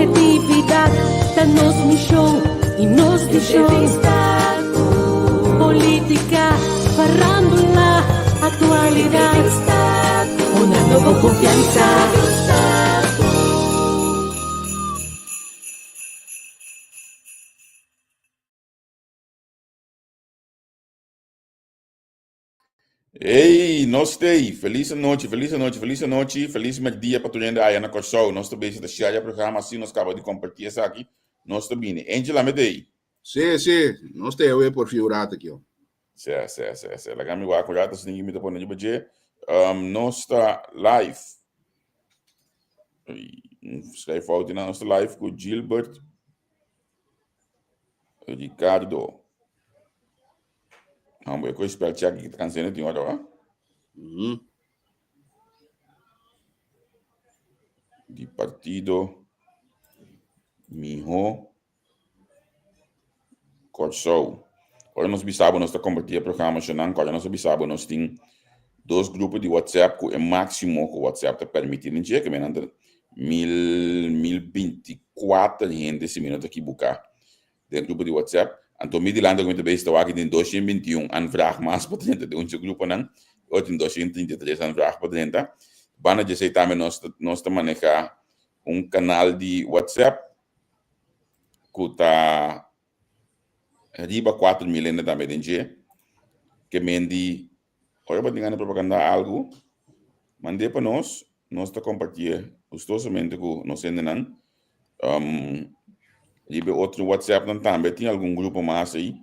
Ophetividat ta nos mishon i nos vishon. Entrevista ku polítika, farándula, aktualidat. Entrevista ku Honrando bo konfiansa. Entrevista ku. Hey, nos tei. Feliz anochi, feliz anochi, feliz anochi, feliz merdia pa tur hende aya na Kòrsou. Nos ta bezig ta share e programa asina nos kaba di kompartí esaki. Nos ta bini. Angel, ame tei. Sí, sí, nos tei awe por fi un rato aki. Sí, sí, sí, sí. Laga mi wak un rato asina mi ta pone riba dje. Um, nos ta live. Schrijf fout na nos ta live ku Gilbert Ricardo. Hambo, e spell check ki ta cansene tin ora, wa? Di partido Miho Kòrsou. Ora nos bisa bo nos ta kompartí e programa shonnan, kòrda nos a bisa bo nos tin dos grupo di WhatsApp ku e máksimo ku WhatsApp ta permití den dje, ke men nan ta mil 1024 hende si mi no ta ekibuká den grupo di WhatsApp. Anto mi dilanti ku mi ta bezig ta wak tin 221 aanvraag mas pa drenta den un dje gruponan, ora tin 233 aanvraag pa drenta. Banda di esei tambe nos ta nos ta manehá un kanal di WhatsApp ku ta riba 4000 hende tambe den dje, ke men di ora bo tin gana propaganda algu, mand'é pa nos, nos ta kompartié gustosamente ku nos hendenan. Um, riba e otro WhatsAppnan tambe tin algun grupo mas ei.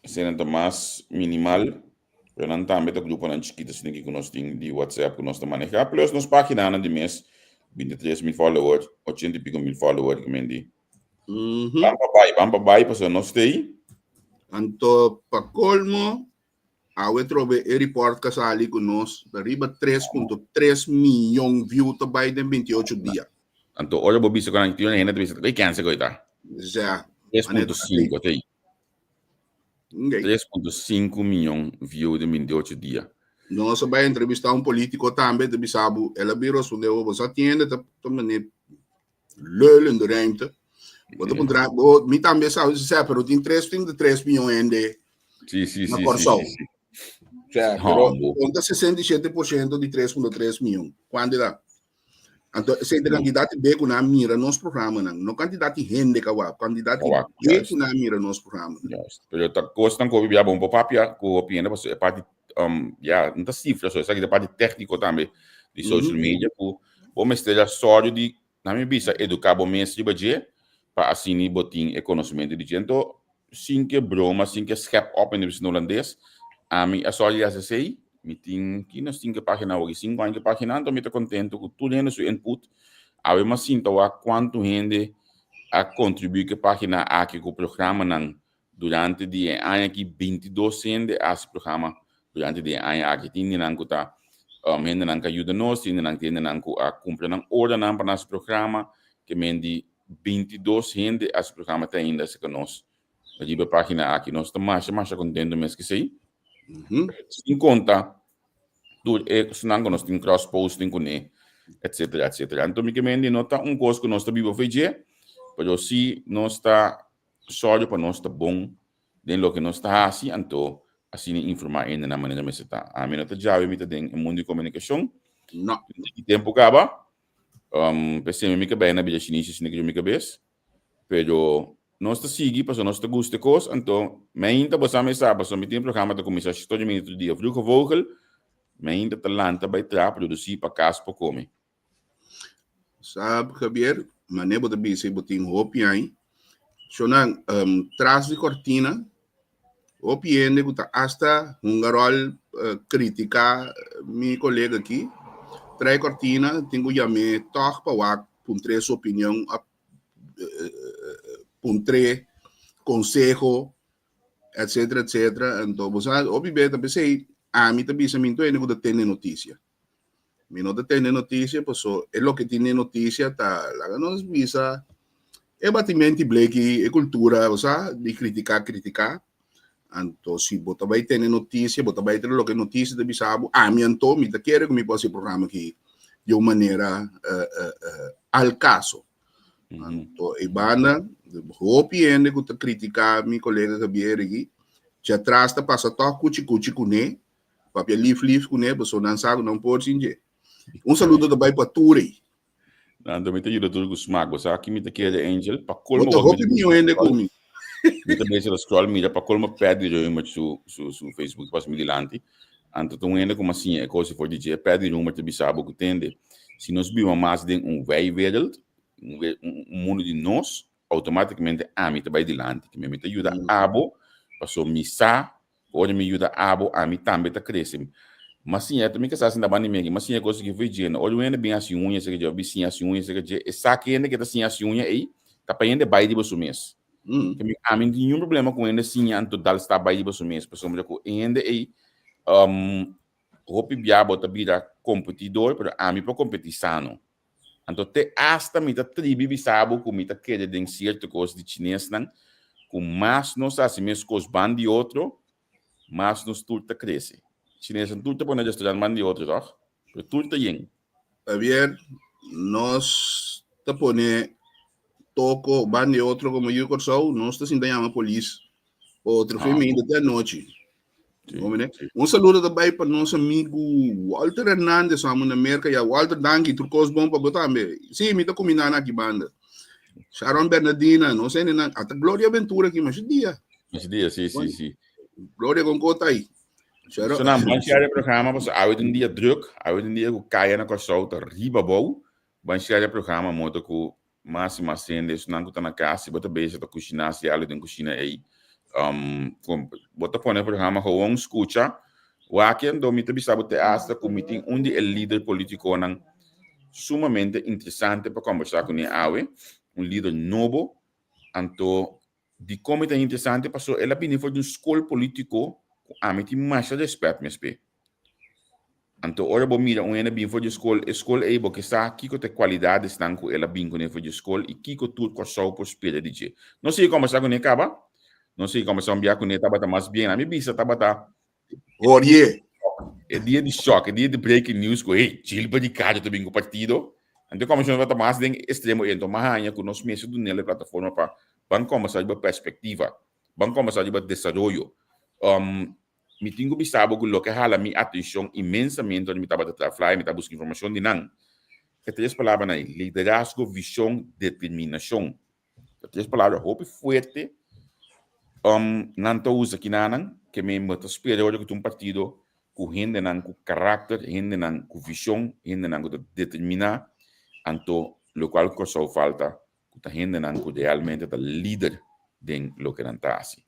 Eseinan ta mas minimal, pero nan tambe ta gruponan chikitu asina ki ku nos tin di WhatsApp ku nos ta manehá. Plus nos páginanan di mes, 23 mil follower, 80 i piko mil follower ki men di. Ban pa bai, ban pa bai, pasobra nos ta ei. Anto pa kolmo, awe trobe e report ka sali ku nos ta riba 3.3 miyon view ta bai den 28 dia. Anto ora bo bisa ku nan tin un hende ta bisa ku e kense ku e ta. Ja. 3.5 ta ei. 3.5 miyon view den 28 dia. Nos a bai entrevistá un polítiko tambe ta bisa bo, el a bin respondé bo, bo sa tin hende ta ta mane lul in de ruimte. Bo ta puntra, bo, mi tambe sa, sa, pero tin 3.3 miyon hende Sí, sí, na sí, sí, Kòrsou. sí, sí. Sea, pero Hambo. konta 67% di 3.3 miyon. Kuantu ta? Anto, esei ta kantidat di be ku nan mira nos programanan. No kantidat di hende ka wak, kantidat di Wak, be juist. ku nan mira nos programanan. Juist. Pero ta kosnan ku hopi bia bon por papia ku hopi hende pasobra e parti um, ya, no ta sifra so, esaki ta parti tékniko tambe di social media ku bo mester a sòru di, na mi bisa, eduká bo mes riba dje pa asina bo tin e konosementu di dje. Anto, sin ke broma, sin ke schep op in de holandes, ami a sòru di hasi esei. Mi tin, ki nos tin ke página awor? 5 aña ke página, anto mi ta kontentu ku tur hende su input. Awe mi a sinta wak kuantu hende a kontribuí ku e página aki ku programanan durante di e aña aki. 22 hende a hasi programa durante di e aña aki. Tin hendenan ku ta um, hendenan ku a yuda nos, tin hendenan, tin hendenan ku a kumpra nan ordernan pa nan hasi programa. Ke men di 22 hende a hasi programa te ainda serka nos riba e página aki. Nos ta masha, masha kontentu mes ku esei. Sin konta tur e kosnan ku nos tin cross posting kuné, etcetera, etcetera. Anto mi ke men di no ta un kos ku nos ta biba for dje, pero si nos ta sòru pa nos ta bon den loke nos ta hasi, anto asina informá hende na manera mester ta. Ami no ta djawe mi ta den e mundu di komunikashon. No. Tin tempu kaba. Um, p'esei mi kabei na bira shinishi asina ku mi kabes. Pero nos ta sigui pasobra nos ta gusta e kos, anto mainta bo sa mi sa pasobra mi tin programa ta kuminsá shito di minuto di dia. Vroege Vogel, mainta ta lanta bai traha produsí pa kas pa kome. Sab Javier, mane bo ta bisa bo tin hopi aña. Shonan, um, tras di cortina, hopi hende ku ta hasta hunga rol uh, critica mi colega aki. Trae cortina, tin ku yam'é tog pa wak puntr'é su opinion, uh, puntr'é conseho, etcetera, etcetera. Anto bo sa, hopi be ta p'esei ami ta bisa mi hende ku ta tende noticia. Mi no ta tende noticia paso e loke tin den noticia ta laga nos bisa e batimenti bleki, e cultura, bo sa, di critica, critica. Anto si bo ta bai tende noticia, bo ta bai tende loke noticia ta bisa bo, ami anto mi ta kere ku mi por hasi e programa aki. di un manera al caso. Anto e banda, hopi hende ku ta kritiká mi kolega Javier aki, djatras ta pasa tòg kuchi kuchi kuné, papia lif lif kuné, pasobra nan sa ku nan por sin dje. Un saludo ta bai pa tur ei. Anto mi ta yuda tur ku smak. Bo sa ki mi ta kere, Angel? Pa kolmo Bo ta hopi mihó hende ku mi. Mi ta bezig ta scroll mira pa kolmo Paddy Römer su su su Facebook ta pasa mi dilanti. Anto ta un hende ku mi a siña e kos for di dje. Paddy Römer ta bisa bo ku tende, si nos biba mas den un wij-wereld, un un mundu di nos, automaticamente ami ta bai dilanti. Ke mi ta yuda abo, paso mi sa Ora mi yuda abo, ami tambe ta krese. M'a siña, mi kasá sinta banda di mi aki, m'a siña kos ki foi dje. Ora un hende bin hasi uña esaki dje, of bin siña hasi uña esaki dje, e sa ki hende ke ta siña hasi uña ei, ta pa hende bai riba su mes. Ke mi, ami no tin niun problema ku hende siña anto dal stap bai riba su mes, pasobra ku e hende ei, hopi bia bo ta bira kompetidor, pero ami por kompetí sano. Anto te asta mi ta tribi bisa bo ku mi ta kere den sierto kos di chinesnan, ku mas nos hasi mes kos ban di otro, mas nos tur ta krese. Chinesnan tur ta pone restaurant ban di otro, tòg? Pero tur ta yen. Javier, nos ta pone toko ban di otro komo yu Kòrsou, nos ta sinta yama polis pa otro fin mainta te anochi. Un saludo ta bai pa nos amigu Walter Hernandez, amo na Merca. Ya, Walter, danki. Tur kos bon pa bo tambe. Sí, mi ta kuminá na aki banda. Sharon Bernardina, nos hende nan, ata Gloria Ventura aki, masha dia. Masha dia, sí, sí, sí. Gloria con kota ahí. Sharon. So, nan, ban share programa, paso awe un dia druk, awe un dia ku kaya na Kòrsou ta riba bou. Ban share programa moto ku Mas i mas hende, esnan ku ta na kas, si bo ta bezig ta kushiná, si algu den kushina ei, bo ta pone e programa gewoon skucha. Wak anto mi ta bisa bo te asta ku mi tin un di e lider politikonan sumamente interesante pa kombersá kuné awe, un lider nobo, anto Dikon mi ta interesante? Pasobra el a bini for di un skol polítiko ku ami tin masha rèspèt mes p'e. Anto ora bo mira un hende bin for di e skol, e skol ei bo ke sa kiko ta e kualidadesnan ku el a bin kuné for di e skol i kiko tur Kòrsou por spera di dje. Nos sigui kòmbersá kuné kaba. Nos sigui kòmbersá un bia kuné tabata mas bien. Ami bisa tabata Horie. E dia di shock, e dia di breaking news ku hey, Gilbert Ricardo ta bin ku partido. Anto e komishon tabata mas den estremo ei. Anto m'a haña ku nos mester dun'el e plataforma pa ban kombersá riba perspektiva, ban kombersá riba desaroyo. Um, mi tin ku bisa bo ku loke a hala mi atenshon inmensamente ora mi tabata traha flyer, mi ta buska informashon di nan, e tres palabranan ei, liderazgo, vishon, determinashon. Ta tres palabra hopi fuerte um, nan ta usa kinanan, ke men bo ta spera ora ku ta un partido ku hendenan ku karakter, hendenan ku vishon, hendenan ku ta determiná, anto lokual Kòrsou falta, ku ta hendenan ku realmente ta lider den loke nan ta hasi.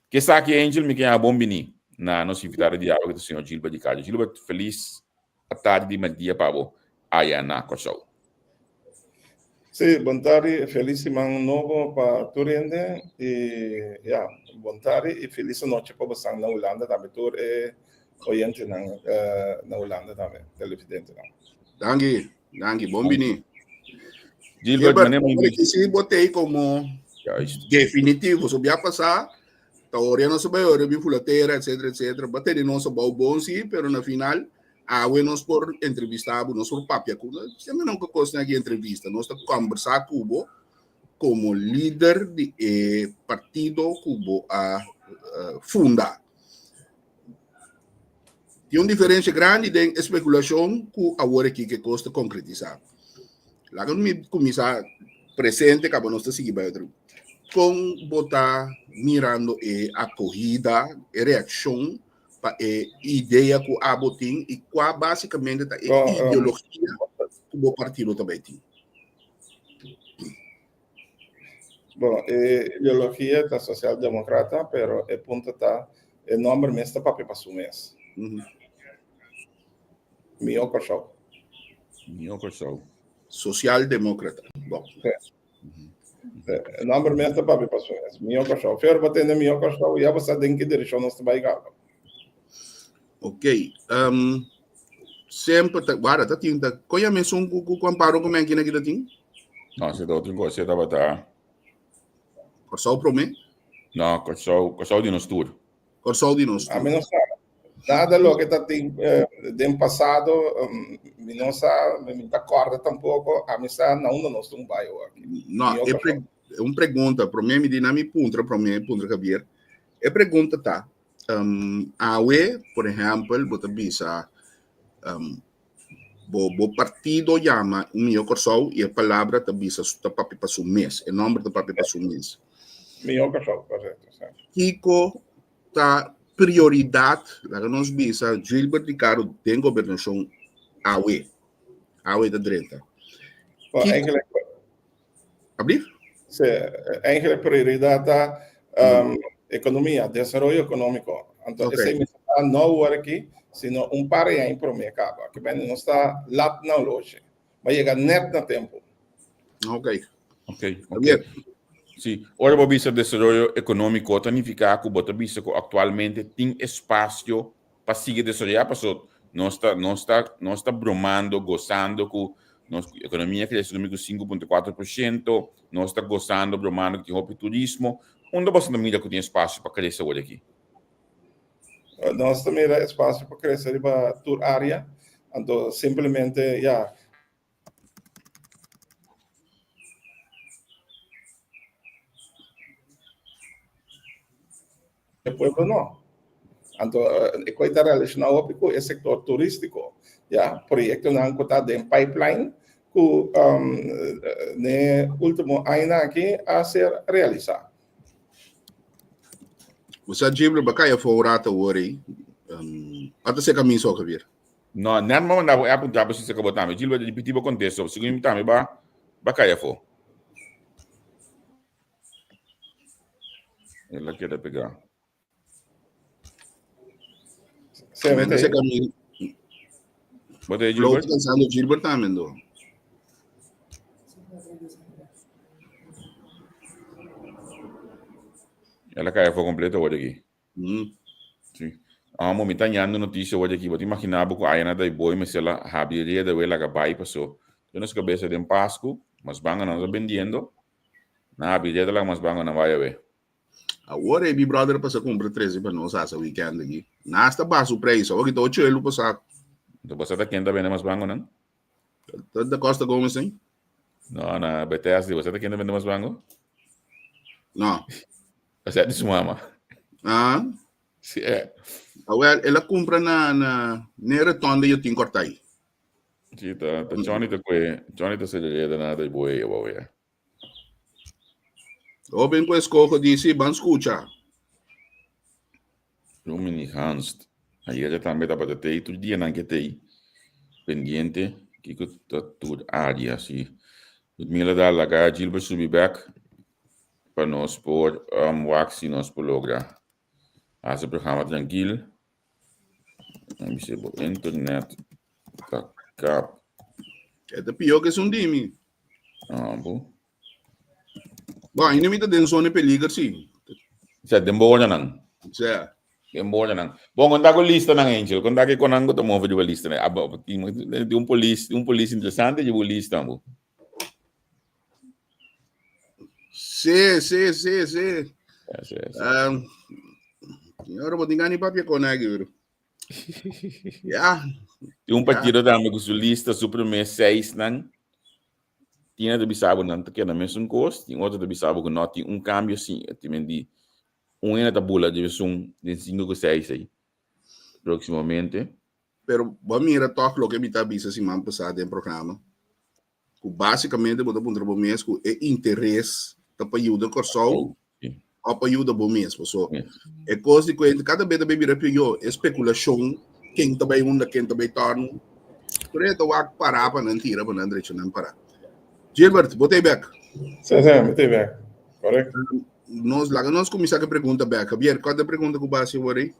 Ke esaki Angel, mi ke yama bon bini na nos invitado di awe ku ta señor Gilbert Ricardo. Gilbert, felis Atardi di merdia pa bo aya na Kòrsou. Sí, bon tardi, felis siman nobo pa tur hende i ya, bon tardi i felis anochi pa bosan na Hulanda tambe, tur e oyentenan na Hulanda tambe, televidentenan. Danki, danki, bon bini. Gilbert, Gilbert, si bo tei komo definitivo, so bia pasá Ta oria nos a bai oria bin fula tera etcetera etcetera ba tene nos abou bon si pero na final awe nos por entrevista bo nos por papia ku siempre no kos na ki entrevista nos ta kombersa ku bo komo lider di e partido ku bo a funda. Tin un diferencia grandi den espekulashon ku awor aki ke kos ta konkretisá. Laga mi kuminsá presente kaba nos ta sigui bai otro. Kon bo ta mirando e akohida, e reakshon pa e idea ku abo tin i kua basikamente ta e ideologia ku bo partido ta bai tin? Bon, e ideologia ta sosialdemokrata, pero e punto ta e nomber mes ta papia pa su mes. Mihó Kòrsou. Mihó Kòrsou. Sosialdemokrata. Bon. E nomber mes ta papia pa su mes. Mihó Kòrsou. Fer bo tende Mihó Kòrsou, ya bo sa den ki direkshon nos ta bai kaba. Ok. Um, semper ta, guarda, ta tin, ta, koña mesun ku, ku, ku Amparo ku men kina kita tin? No, se ta otro kos, se tabata. Kòrsou promé? No, Kòrsou, Kòrsou di nos tur. Kòrsou di nos tur. Ami no sa nada loke ta tin eh, den pasado. Mi no sa, mi ta kòrda tampoko, ami sa na unda nos tin bai awor. No, e pre, un pregunta, promé mi di na mi puntra, promé puntra Javier. E pregunta ta, um, awe, por ehèmpel, bo ta bisa, um, bo, bo partido yama Un Mihó Kòrsou i e palabra ta bisa ta papia pa su mes, e nòmber ta papia pa su mes. Mihó Kòrsou, korekto, sí. Kiko ta prioridat, laga nos bisa, Gilbert Ricardo den gobernashon awe? Awe ta drenta. Bon, Kiko, eigenlijk, ablief? sí, eigenlijk prioridat ta um, ekonomia, desaroyo ekonómiko. Anto, Ok. esei mester ta no awor aki, sino un par di aña promé kaba. Ke bende nos ta lat na horloge. Ba yega net na tempu. Ok. Ok, ok. Javier. Sí, ora bo bisa desaroyo ekonómiko ta nifiká ku bo ta bisa ku aktualmente tin espasio pa sigui desaroyá paso nos ta nos ta nos ta bromando, gosando ku nos ekonomia krese ku mi ku 5.4%, nos ta gosando, bromando ku tin hopi turismo. Unda boso ta mira ku tin espasio pa krese awor aki? Nos ta mira espasio pa krese riba tur área, anto simplemente ya. E pueblo no. Anto e koi ta relashoná hopi ku e sektor turístiko. Ya, proyektonan ku ta den pipeline ku den e último añanan aki a ser realisá. Bo sa Gilbert ba kai afó un rato awor ei. Ata seka mi so Javier. No, net mi a manda bo app un trapo si seka bo tambe. Gilbert ripiti bo kontesto segun mi tambe ba ba kai afó. El a keda pegá. Menta seka mi. Bo ta Flow Gilbert? pensando Gilbert tambe ndo. El a kai afó kompleto awor aki. Mm. Sí. Amo, mi ta ñando noticia hoy aquí. Bo ta imagina bo cu aya na dai boy mester la habri reda we laga bai paso. Yo nos cabeza den Pascu, mas banga nan ta bendiendo. Na habri reda laga mas banga nan vaya we. Awor e mi brother pasa cumpra trece pa nos asa weekend aki. Nas ta baha su prijs. Awor ki ta ocho elu pa saco. Entonces bo sa ta ken ta bende mas bango nan? Ta da Costa Gomez hein? No, na Bethesda. Bo sa ta ken ta bende mas bango? No. Osea di su mama. Ah. Sí, eh. Ah, wel, el a cumpra na, na, ne rotonde yo tin cortai. Sí, ta, ta Johnny ta kue, Johnny ta sele na de boe ya boe ya. Open ku escojo di si ban scucha. Dominic Hanst, ayer tambe tabata tei, tur dia nan ke tei pendiente kiko ta tur área si. Ludmila da laga Gilbert subi bek pa nos por um, wak si nos por logra hasi programa trankil. Mi bisa bo internet ta kap. E ta pió ke esun di mi. Ah, bo. Bon, ainda mi ta den zona de peliger, sí. Sa, den bo nan. Sa. Den bo nan. Bon, konta ku lista nan, Angel. Konta ke konan ku ta move riba lista nan. Abo, di un polis, un polis interesante di bo lista, bo. Sí, sí, sí, sí. Sí, sí. Um, ora bo tin gana di papia con aki, bro. Ja. Tin un partido tambe ku su lista, su primer seis nan. Tin ta bisa bo nan ta keda mesun kos, tin otro ta bisa bo ku no tin un kambio sin, ti men di un hende ta bula di esun den sinku ku seis ei próximamente. Pero bo a mira tòg loke mi ta bisa siman pasá den programa, ku básikamente bo ta puntra bo mes ku e interes ta pa yuda Kòrsou òf pa yuda bo mes. Paso e kos di kuenta kada bes ta bai bira pió, e spekulashon ken ta bai unda, ken ta bai tòrnu. Tur e ta wak pará pa nan tira, pa nan drecha nan pará. Gilbert, bo ta ei bèk? Sí, sí, mi ta ei bèk. Korekto. Nos, laga nos kuminsá ku e pregunta bèk. Javier, kua ta e pregunta ku bo hasi awor ei?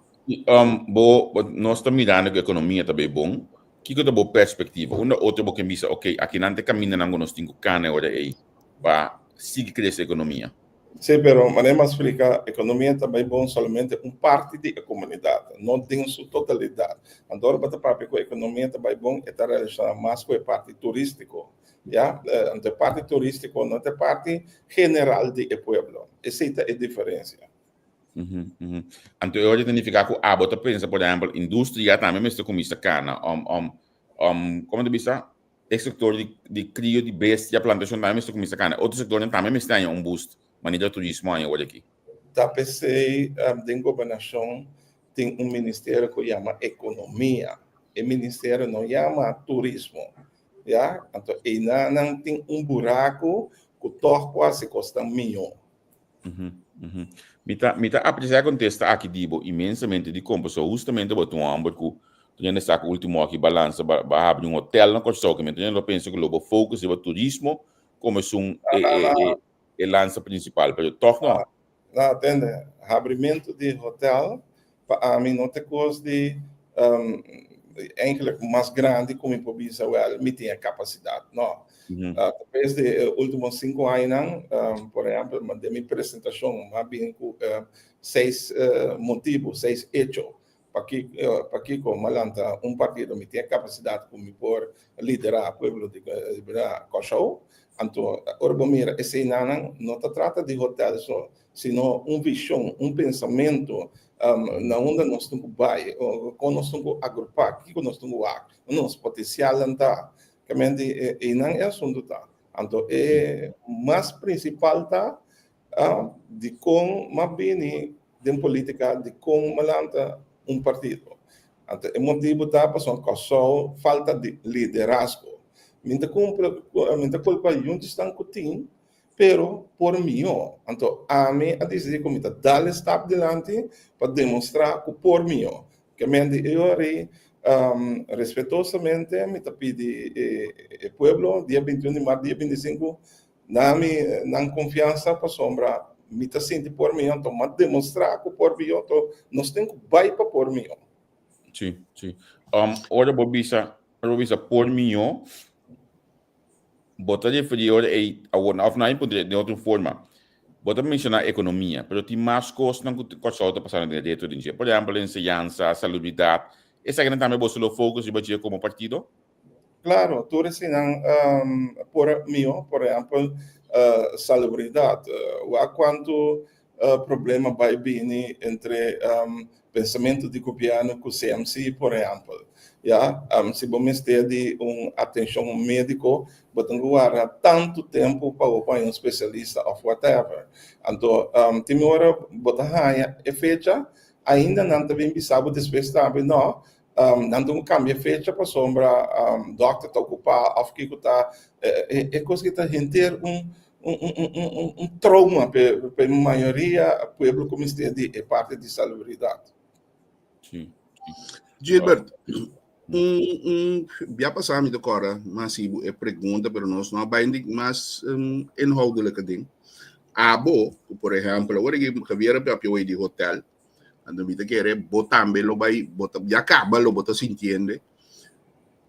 Um, bo, bo, nos ta mirando ku ekonomia ta bai bon. Kiko ta bo perspektiva? Unda otro bo ken bisa, ok, akinan ta e kamindanan ku nos tin ku kana e ora ei pa sigui krese ekonomia? Sí, pero manera mi a splika, ekonomia ta bai bon solamente un parti di e komunidat, no den su totalidat. Anto ora bo ta papia ku ekonomia ta bai bon, e ta relashoná mas ku e parti turístiko, ya. Anto e parti turístiko no ta e parti general di e pueblo. Esei ta e diferensia. Anto e ora ta nifiká ku abo ta pensa, por ehèmpel, industria tambe mester kuminsá kana, òm, òm. Komo ta bisa, e sektor di di krio di bestia, plantashon tambe mester kuminsá kana. Otro sektornan tambe mester haña un boost, manera turismo haña awor aki. Ta p'esei den gobernashon tin un ministerio ku yama ekonomia. E ministerio no yama turismo. Ya, anto einanan tin un buraku ku tòg por hasi kosnan mihó. Mi ta apresiá e kontesta aki di bo inmensamente dikon pasobra hustamente bo ta un hòmber ku ta yende sa ku último aki balansa ba ba habri un hotèl na Kòrsou ke mi ta yende lo pensa ku lo bo focus riba turismo komo esun e e e e lansa prinsipal pero tòg no. No, tende, habrimentu di hotèl pa ami no ta kos di eigenlijk mas grandi ku mi por bisa wèl mi tin e kapasidat, no. Despues di e último sinku añanan, por ehèmpel, den mi presentashon mi a bini ku seis motibu, seis echo pakiko mi a lanta un partido, mi tin e kapasidat ku mi por liderá pueblo di Kòrsou. Anto ora bo mira eseinan no ta trata di hotèl so, sino un vision, un pensamentu na unda nos tin ku bai, kon nos tin ku agrupá, kiko nos tin ku wak, unda nos potensialnan ta. Kamente einan e asuntu ta. Anto e mas prinsipal ta dikon m'a bini den politika, dikon m'a lanta un partido. Anto e motibu ta pasobra Kòrsou falta di liderazgo. Mi ta kulpa yuntisnan ku tin Pero por mihó. Anto ami a disidí ku mi ta dal e stap dilanti pa demostrá ku por mihó. Ke men di e ora ei, respetosamente mi ta pidi e pueblo dia 21 di mart, dia 25, na mi nan konfiansa pasobra mi ta sinti por mihó, anto mi a demostrá ku por mihó, anto nos tin ku bai pa por mihó. Sí, sí. Ora bo bisa, ora bo bisa por mihó, Bo ta referí ora ei awor, òf nan a puntra den otro forma. Bo ta menshoná ekonomia, pero tin mas kosnan ku Kòrsou ta pasando den reto den dje. Por ehèmpel, enseñansa, salubridat. Esakinan tambe boso lo focus riba dje komo partido? Klaro, tur eseinan por mihó. Por ehèmpel, salubridat. Wak kuantu problema bai bini entre pensamentu di gobièrnu ku CMC, por ehèmpel. Ya, si bo mester di un atenshon médiko, bo tin ku warda tantu tempu pa bo por haña un spesialista òf whatever. Anto, tin ora bo ta haña e fecha, ainda nan ta bin bisa bo despues tambe, no, nan tin ku kambia e fecha pasobra dòkter ta okupá òf kiko ta. E kos ki ta henter un un trauma pa e mayoria pueblo ku mester di e parti di salubridat. Sí. Gilbert, un, un, bia pasá mi ta kòrda mas si e pregunta, pero nos no a bai mas um, inhoudelijke ding. Abo, por ehempel, awor aki Javier a papia hoy di hotel, anto mi ta kere bo tambe lo bai, bo ta, ya kaba lo bo ta sintiende.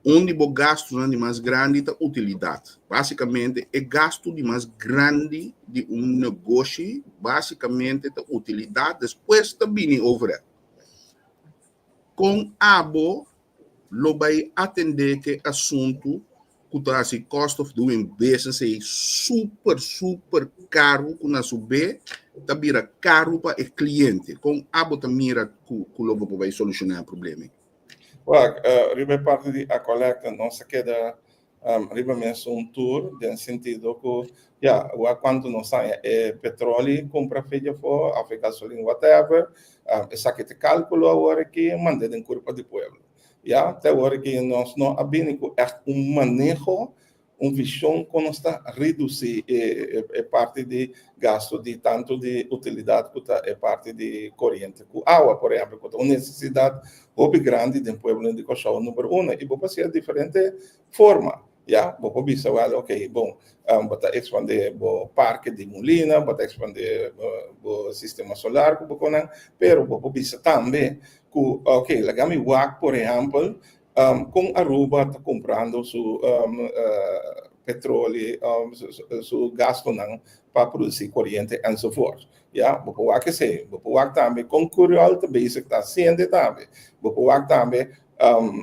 Un di bo gastunan di mas grandi ta utilidat. Básikamente, e gastu di mas grandi di un negoshi básikamente ta utilidat, despues ta bini overhead. Kon abo lo bai atendé ku e asuntu ku ta hasi cost of doing business ei super, super karu ku na su be ta bira karu pa e kliente? Kon abo ta mira ku lo bo por bai solushoná e problema ei? Wak, riba e parti di Aqualectra nos a keda riba mes un tur den sentido ku ya, wak kuantu nos haña e petroli kumpra fecha afó òf e gasolin whatever, esaki ta e kalkulo awor aki mand'é den kurpa di pueblo. Ya, te awor aki nos no a bini ku ègt un maneho un vision con nos ta reduci e parti di gasto di tanto di utilidad cu ta e parti di coriente cu awa, por ehempel, cu ta un necesidad hopi grandi den pueblonan di Kòrsou number uno. Y bo por haci'e diferente forma, ya. Bo por bisa wel, ok, bon, bo ta expande bo parke di mulina, bo ta expande bo sistema solar cu bo konan, pero bo por bisa tambe cu, ok, laga mi wak, por ehempel, Kon Aruba ta kumprando su petroli, su gastonan pa produsí koriente enzovoort. Ya, bo por wak esei. Bo por wak tambe kon Curiol ta bezig ta hasiendo tambe. Bo por wak tambe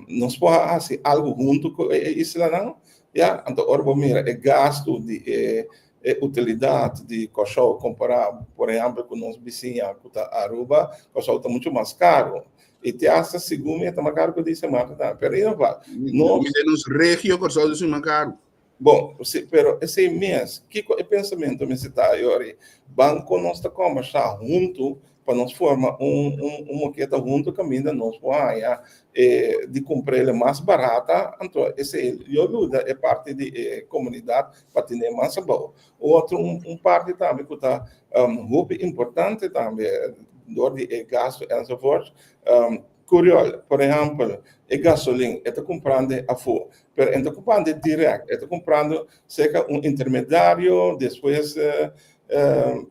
nos por hasi algu huntu ku e islanan. Ya, anto ora bo mira e gastu di e utilidat di Kòrsou kompará por ehèmpel ku nos bisiña ku ta Aruba, Kòrsou ta muchu mas karu. I te hasta segun mi e ta mas karu ku di Sint Maarten tambe. Pero in ieder geval, nos. Mi den nos regio Kòrsou ta mas karu. Bon, si, pero esei mes, kiko e pensamentu mester ta ayori? Banko nos ta kòmbersá huntu pa nos forma un un un moketa huntu kaminda nos por haña e di kumpr'el mas barata, anto esei lo yuda e parti di e komunidat pa tene mas abou. Otro un un parti tambe ku ta hopi importante tambe dor di e gasto enzovoort, Curiol, por ehèmpel, e gasolin e ta kumprando afó, pero e no ta kumprando dirèkt, e ta kumprando serka un intermediario, despues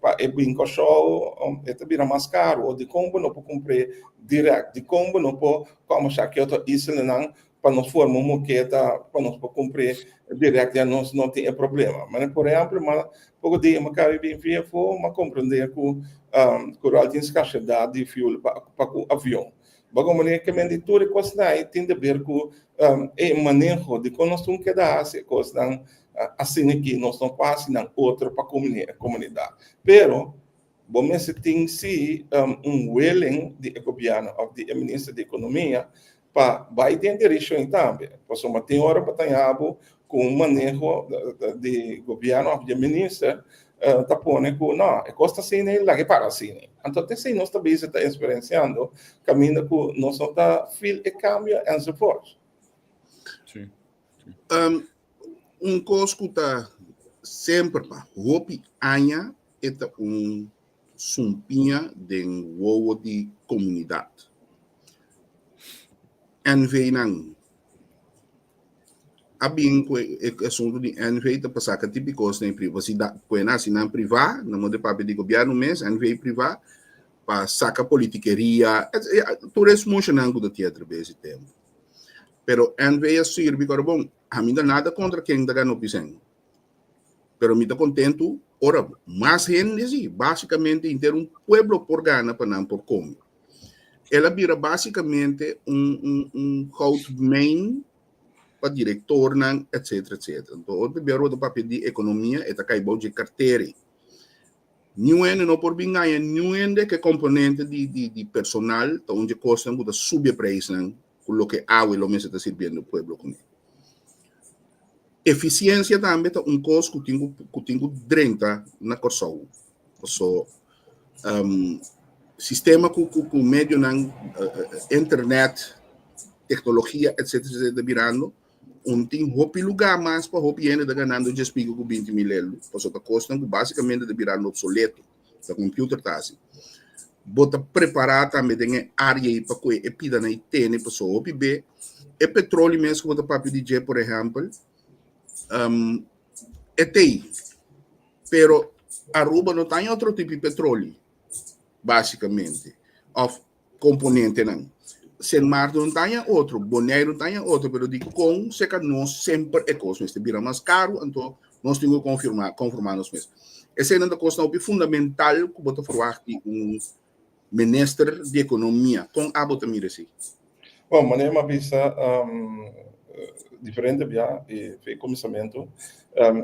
pa e bin Kòrsou e ta bira mas karu. O dikon bo no por kumpr'é dirèkt? Dikon bo no por kòmbersá ku e otro islanan pa nos forma un moketa pa nos por kumpr'é dirèkt ya nos no tin e problema? Manera por ehèmpel, ma poko dia mi a kaba di bin via afó, mi a komprendé ku Curiol tin skarsedat di fuel pa ku avion. Bo manera ke men di tur e kosnan ei tin de ber ku e maneho di kon nos tin keda hasi e kosnan asina aki, nos no por hasi nan otro pa komunidat. Pero bo mester tin si un willing di e gobièrnu òf di e minister di ekonomia pa bai den direkshon ei tambe. Pasobra tin ora bo ta haña bo ku un maneho di gobièrnu òf di e minister ta pone ku no, e kos ta asina ei, laga e para asina ei. Anto te esei nos ta bisa ta eksperensiando kaminda ku nos no ta feel e kambio enzovoort. Sí. Un kos ku ta semper pa hopi aña e ta un sumpiña den wowo di komunidat. NV-nan a bin ku e asuntu di NV ta pa saka tipi kos den privasidat. Ku e nasi nan privá, nan no ta papia di gobièrnu mes, NV privá, pa saka politikeria, tur e smushanan ku ta tin atrabes di tempu. Pero NV a sirbi ku bon, ami no ta nada kontra ken ta gana opisen. Pero mi ta kontentu ora mas hende si, basikamente henter un pueblo por gana pa nan por kome. El a bira basikamente un un un goudmijn pa direktornan etcetera etcetera. Anto ora ku bia papia di ekonomia e ta kai bou dje karteri. Niun hende no por bin gaña niun hende ku e komponente di di di personal ta un dje kosnan ku ta subi e preisnan ku loke awe lo mester ta sirbiendo pueblo kuné. Efisiensia tambe ta un kos ku tin ku ku tin ku drenta na Kòrsou. Paso sistema ku ku ku medionan internet, teknologia etcetera etcetera ta birando, un tin hopi lugá mas pa hopi hende ta ganando djes pico ku 20.000 euro. Paso ta kosnan ku basikamente ta birando obsoleto. Ta computer ta hasi. Bo ta prepará tambe den e área ei pa ku e pidanan ei tene paso hopi be e petroli mes ku bo ta papia di dje por ehèmpel e t'ei. Pero Aruba no ta otro tipo di petroli, basicamente, of componentenan. Sint Maarten no ta otro, Bonaire no ta otro, pero di con seca nos semper e cos mester bira mas caro, anto nos tin cu confirma, conforma nos mes. Esey nan ta cosnan hopi fundamental cu bo ta verwacht di un minister di economia. Con abo ta mira esey? Bon, manera mi a bisa diferente bia i fe kuminsamentu,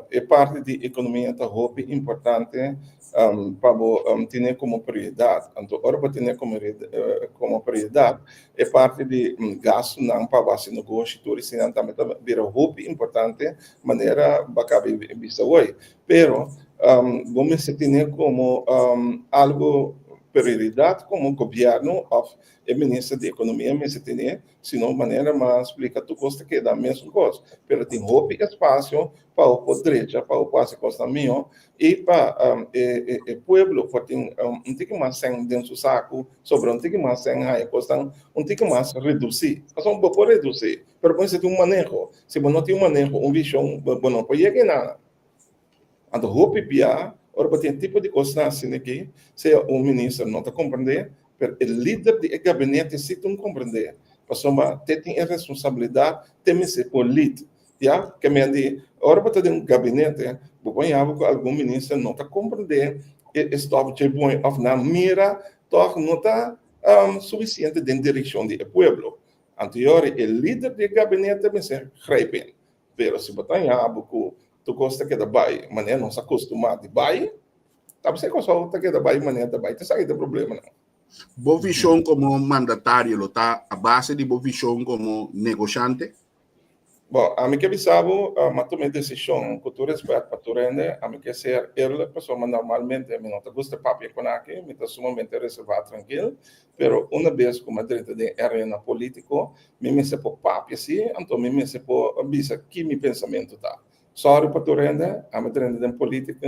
e parti di ekonomia ta hopi importante pa bo tene komo prioridat. Anto ora bo tene komo prioridat e parti di gastunan pa bo hasi negoshi tur eseinan tambe ta bira hopi importante manera bo a kaba di bisa hoy. Pero bo mester tene komo algu prioridat komo gobièrnu òf E minister di ekonomia mester tene, sino manera m'a splika tur kos ta keda mesun kos. Pero tin hopi espasio pa bo por drecha, pa bo por hasi kosnan mihó i pa e pueblo por tin un tiki mas sèn den su saku, sobra un tiki mas sèn haña kosnan un tiki mas redusí. Pasobra bo por redusí, pero bo mester tin un maneho. Si bo no tin un maneho, un vishon, bo no por yega einan. Anto hopi bia ora bo tin e tipo di kosnan asina aki, sea un minister no ta komprendé, pero e lider di e gabinete si tin komprendé, pasobra te tin e responsabilidat te mester por lead. Ya, ke men di ora bo ta den un gabinete, bo por haña bo ku algun minister no ta komprendé e stòf dje bon òf nan mira tòg no ta sufisiente den direkshon di e pueblo. Anto yori e lider di e gabinete mester grijp in. Pero si bo ta haña bo ku tur kos ta keda bai manera nos a kustumá di bai, ta bisa e kos ta keda bai manera ta bai, ta esaki ta e problemanan. Bo vishon komo mandatario lo ta a base di bo vishon komo negoshante? Bon, ami ke bisa bo, mi a tuma e desishon ku tur respèt pa tur hende, ami ke ser eerlijk pasobra normalmente mi no ta gusta papia kon aki, mi ta sumamente reservá trankil, pero una bes ku mi a drenta den e arena polítiko, mi mester por papia sí, anto mi mester por bisa ki mi pensamentu ta. Sorry pa tur hende, ami a drenta den polítika,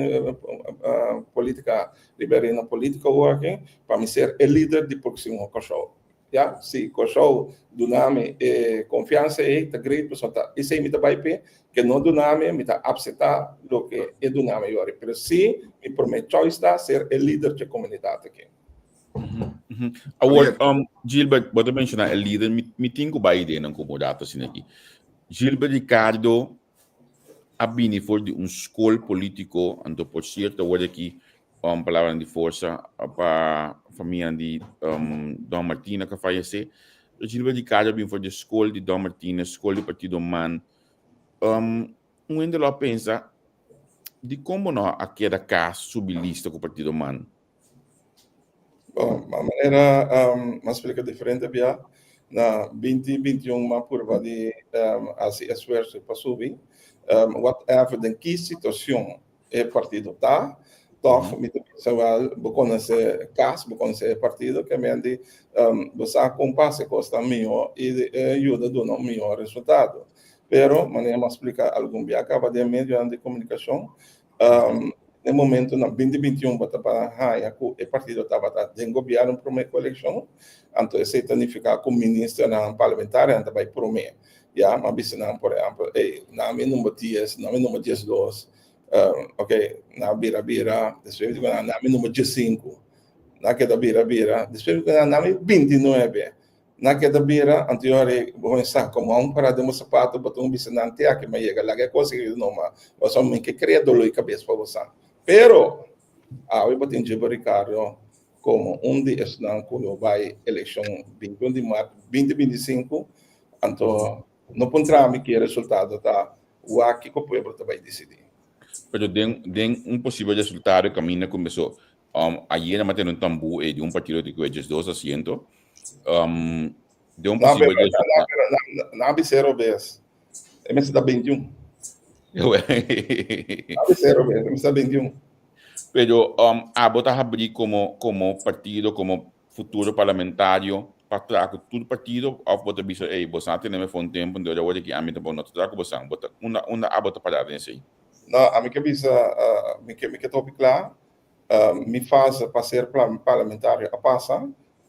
polítika riba e arena polítiko awor aki, pa mi ser e lider di próksimo Kòrsou. Ya, si Kòrsou duna mi e konfiansa ei, ta great, pasobra ta esei mi ta bai p'e. Ke no duna mi, mi ta apseptá loke e duna mi yori. Pero si mi promé choice ta ser e lider dje komunidat aki. Awor, Gilbert, bo ta menshoná e lider, mi tin ku bai ideanan ku bo data asina aki. Gilbert Ricardo a bini for di un skol polítiko, anto por sierto awor aki um, palabranan di forsa pa famia di um, Don Martina ku a fayesé. Gilbert Ricardo a bini for di skol di Don Martina, skol di Partido Man. Um, un hende lo a pensa, dikon bo no a keda kas subi lista ku Partido Man? Bon, ma manera um, m'a splika diferente bia, na 2021 m'a purba di um, hasi esfuerso pa subi. Um, whatever, den ki situacion e partido ta, toch mi ta bisa wel, bo conoce cas, bo conoce e partido, ke men di um, bo sa kon pasa e kos ta mihó i eh, yuda duna un mihó resultado. Pero, manera m'a splika algun bia kaba den medionan di komunikashon, Um, den momento na 2021 bata pa haya ku e partido tabata den gobierno promé ku elekshon, anto esei ta nifiká ku ministernan parlamentarionan ta bai promé. Ya, m'a bisa nan por ehèmpel, ey, nami number dies, nami number diesdos, um, ok, nan a bira bira, despues mi di ku nan, nami number diesinku, nan a keda bira bira, despues mi di ku nan, nami bintinuebe. Nan keda bira, anto yo hari bo sa komo un para den bo sapato, bo ta un bisa nan te aki ma yega, laga e kos aki no ma, pasobra mi ke krea doló di kabes pa bo sa. Pero, awe bo tin Gilbert Ricardo komo un di esnan ku lo bai elekshon 21 di mart 2025, anto no puntra mi ki e resultado ta, wak kiko pueblo ta bai disidí. Pero den den un posibel resultado kaminda ku meso um, ayera m'a tene un tambú e di un partido di ku e 12 asiento. Um, den un No, posibel pero, resultado. pero, na, na bisero bes. E mester ta 21. Na bisero bes, e mester ta 21. Pero um, abo ta habrí como como partido, como futuro parlamentario pa traha ku tur partido of bo ta bisa ey bosan a tene mi for un tempo entonces awor aki ami tampoco no ta traha ku bosan bo ta unda unda abo ta para den esey? No, ami ke bisa mi ke mi ke ta hopi kla mi fase pa ser parlamentario a pasa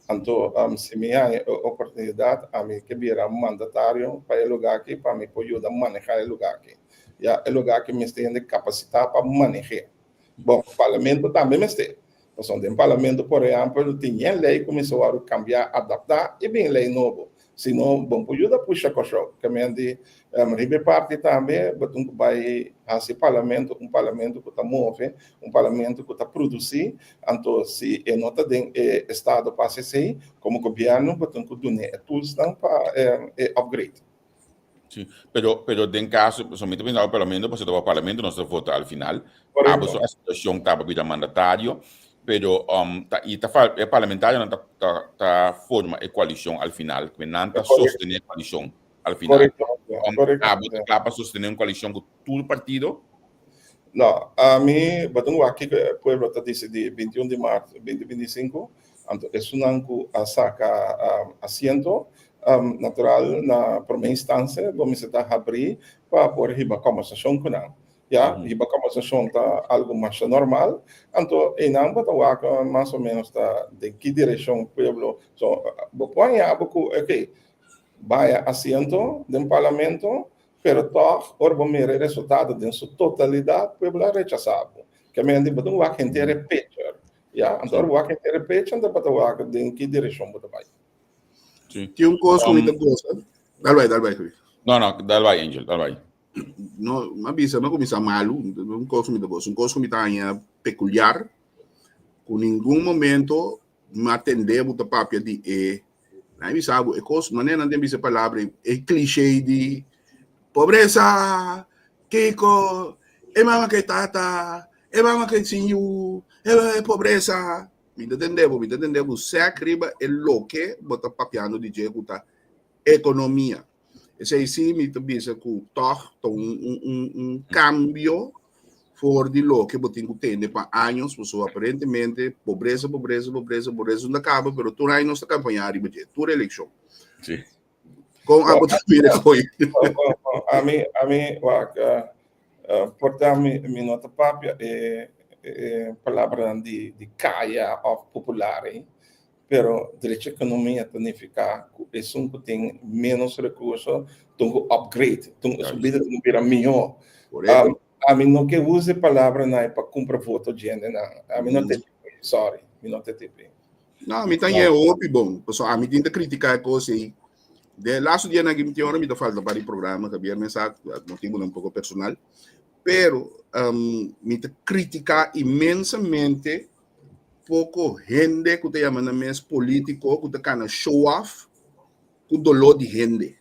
anto si mi haña e oportunidat ami ke bira mandatario pa e lugar aki pa mi por yuda maneha e lugar aki ya e lugar aki mester hende kapasita pa maneh'é. Bon, parlamento tambe mester. Pasobra den parlamento, por ehèmpel, tin yen lei ku mester wòrdu kambiá, adaptá i bin lei nobo. Si no, bon por yuda pusha Kòrsou. Ke men di riba e parti tambe bo tin ku bai hasi parlamento un parlamento ku ta move, un parlamento ku ta produsí. Anto si e no ta den e estado pa hasi esei, komo gobièrnu bo tin ku dun'é e toolsnan pa e upgrade. Sí, pero, pero den caso, so mi ta pensaba parlamento, pasobra ta parlamento nos ta vota al final. Abo Correcto. su situacion taba bira mandatario, pero um, ta, y ta fal, e parlamentarionan ta, ta, ta forma e coalicion al final, que nan ta Correcto. sostene e coalicion al final. Correcto, Um, correcto. abo ta kla pa sostene un coalicion cu tur partido? No, ami bo tin wak kiko e pueblo ta disidí 21 di mart 2025, anto esunnan ku a saka asiento natural na promé instansia bo mester ta habrí pa por hiba kòmbersashon ku nan. Ya, hiba kòmbersashon ta algu masha normal, anto einan bo ta wak mas o ménos ta den ki direkshon pueblo, so bo por haña bo ku oke baya asiento den parlamento. Pero tòg, ora bo mira e resultado den su totalidat, pueblo a rechasá bo. Ke men di bo ta wak henter e picture. Ya, anto ora bo wak henter e picture, anto bo ta wak den ki direkshon bo ta bai. Sí. Tin un kos ku mi ta gosa. Dal bai, dal bai, Ruiz. No, no, dal bai, Angel, dal bai. No, m'a bisa, m'a kuminsá malu. Un kos ku mi ta gosa, un kos ku mi ta haña pekuliar, ku ningun momento m'a tende bo ta papia di e Nan bisa bo e kos, manera nan den bisa e palabra, e cliché di pobresa, kiko, e mama ke tata, e mama ke sin yu, e pobresa. Mi ta tende bo, mi ta tende bo sèk riba e loke bo ta papiando di dje ku ta ekonomia. Esei sí mi ta bisa ku tòg ta un un un un kambio for di loke bo tin ku tende pa años, pasobra aparentemente pobresa, pobresa, pobresa, pobresa no ta kaba, pero tur aña nos ta kampañá riba dje, tur elekshon. Sí. Kon abo ta mira koe? Ami, ami, wak, por ta mi, mi no ta papia e, e palabranan di, di kaya òf popular ei, pero drecha ekonomia ta nifiká ku esun ku tin ménos rekurso tin ku upgrade, tin su bida tin ku bira mihó. Korekto. Ami no ke usa e palabranan ei pa kumpra voto djendenan. Ami no ta e tipo ei, sorry, mi no ta e tipo ei. No, mi ta ñe hopi bon. Pasobra ami tin ta critica e cos ei. De laatste dianan aki mi tin ora mi ta falta pa di programa, Javier me sa, motibonan un poco personal. Pero um, mi ta critica inmensamente poco hende cu ta yama nan mes politico, cu ta cana show off cu dolor di hende.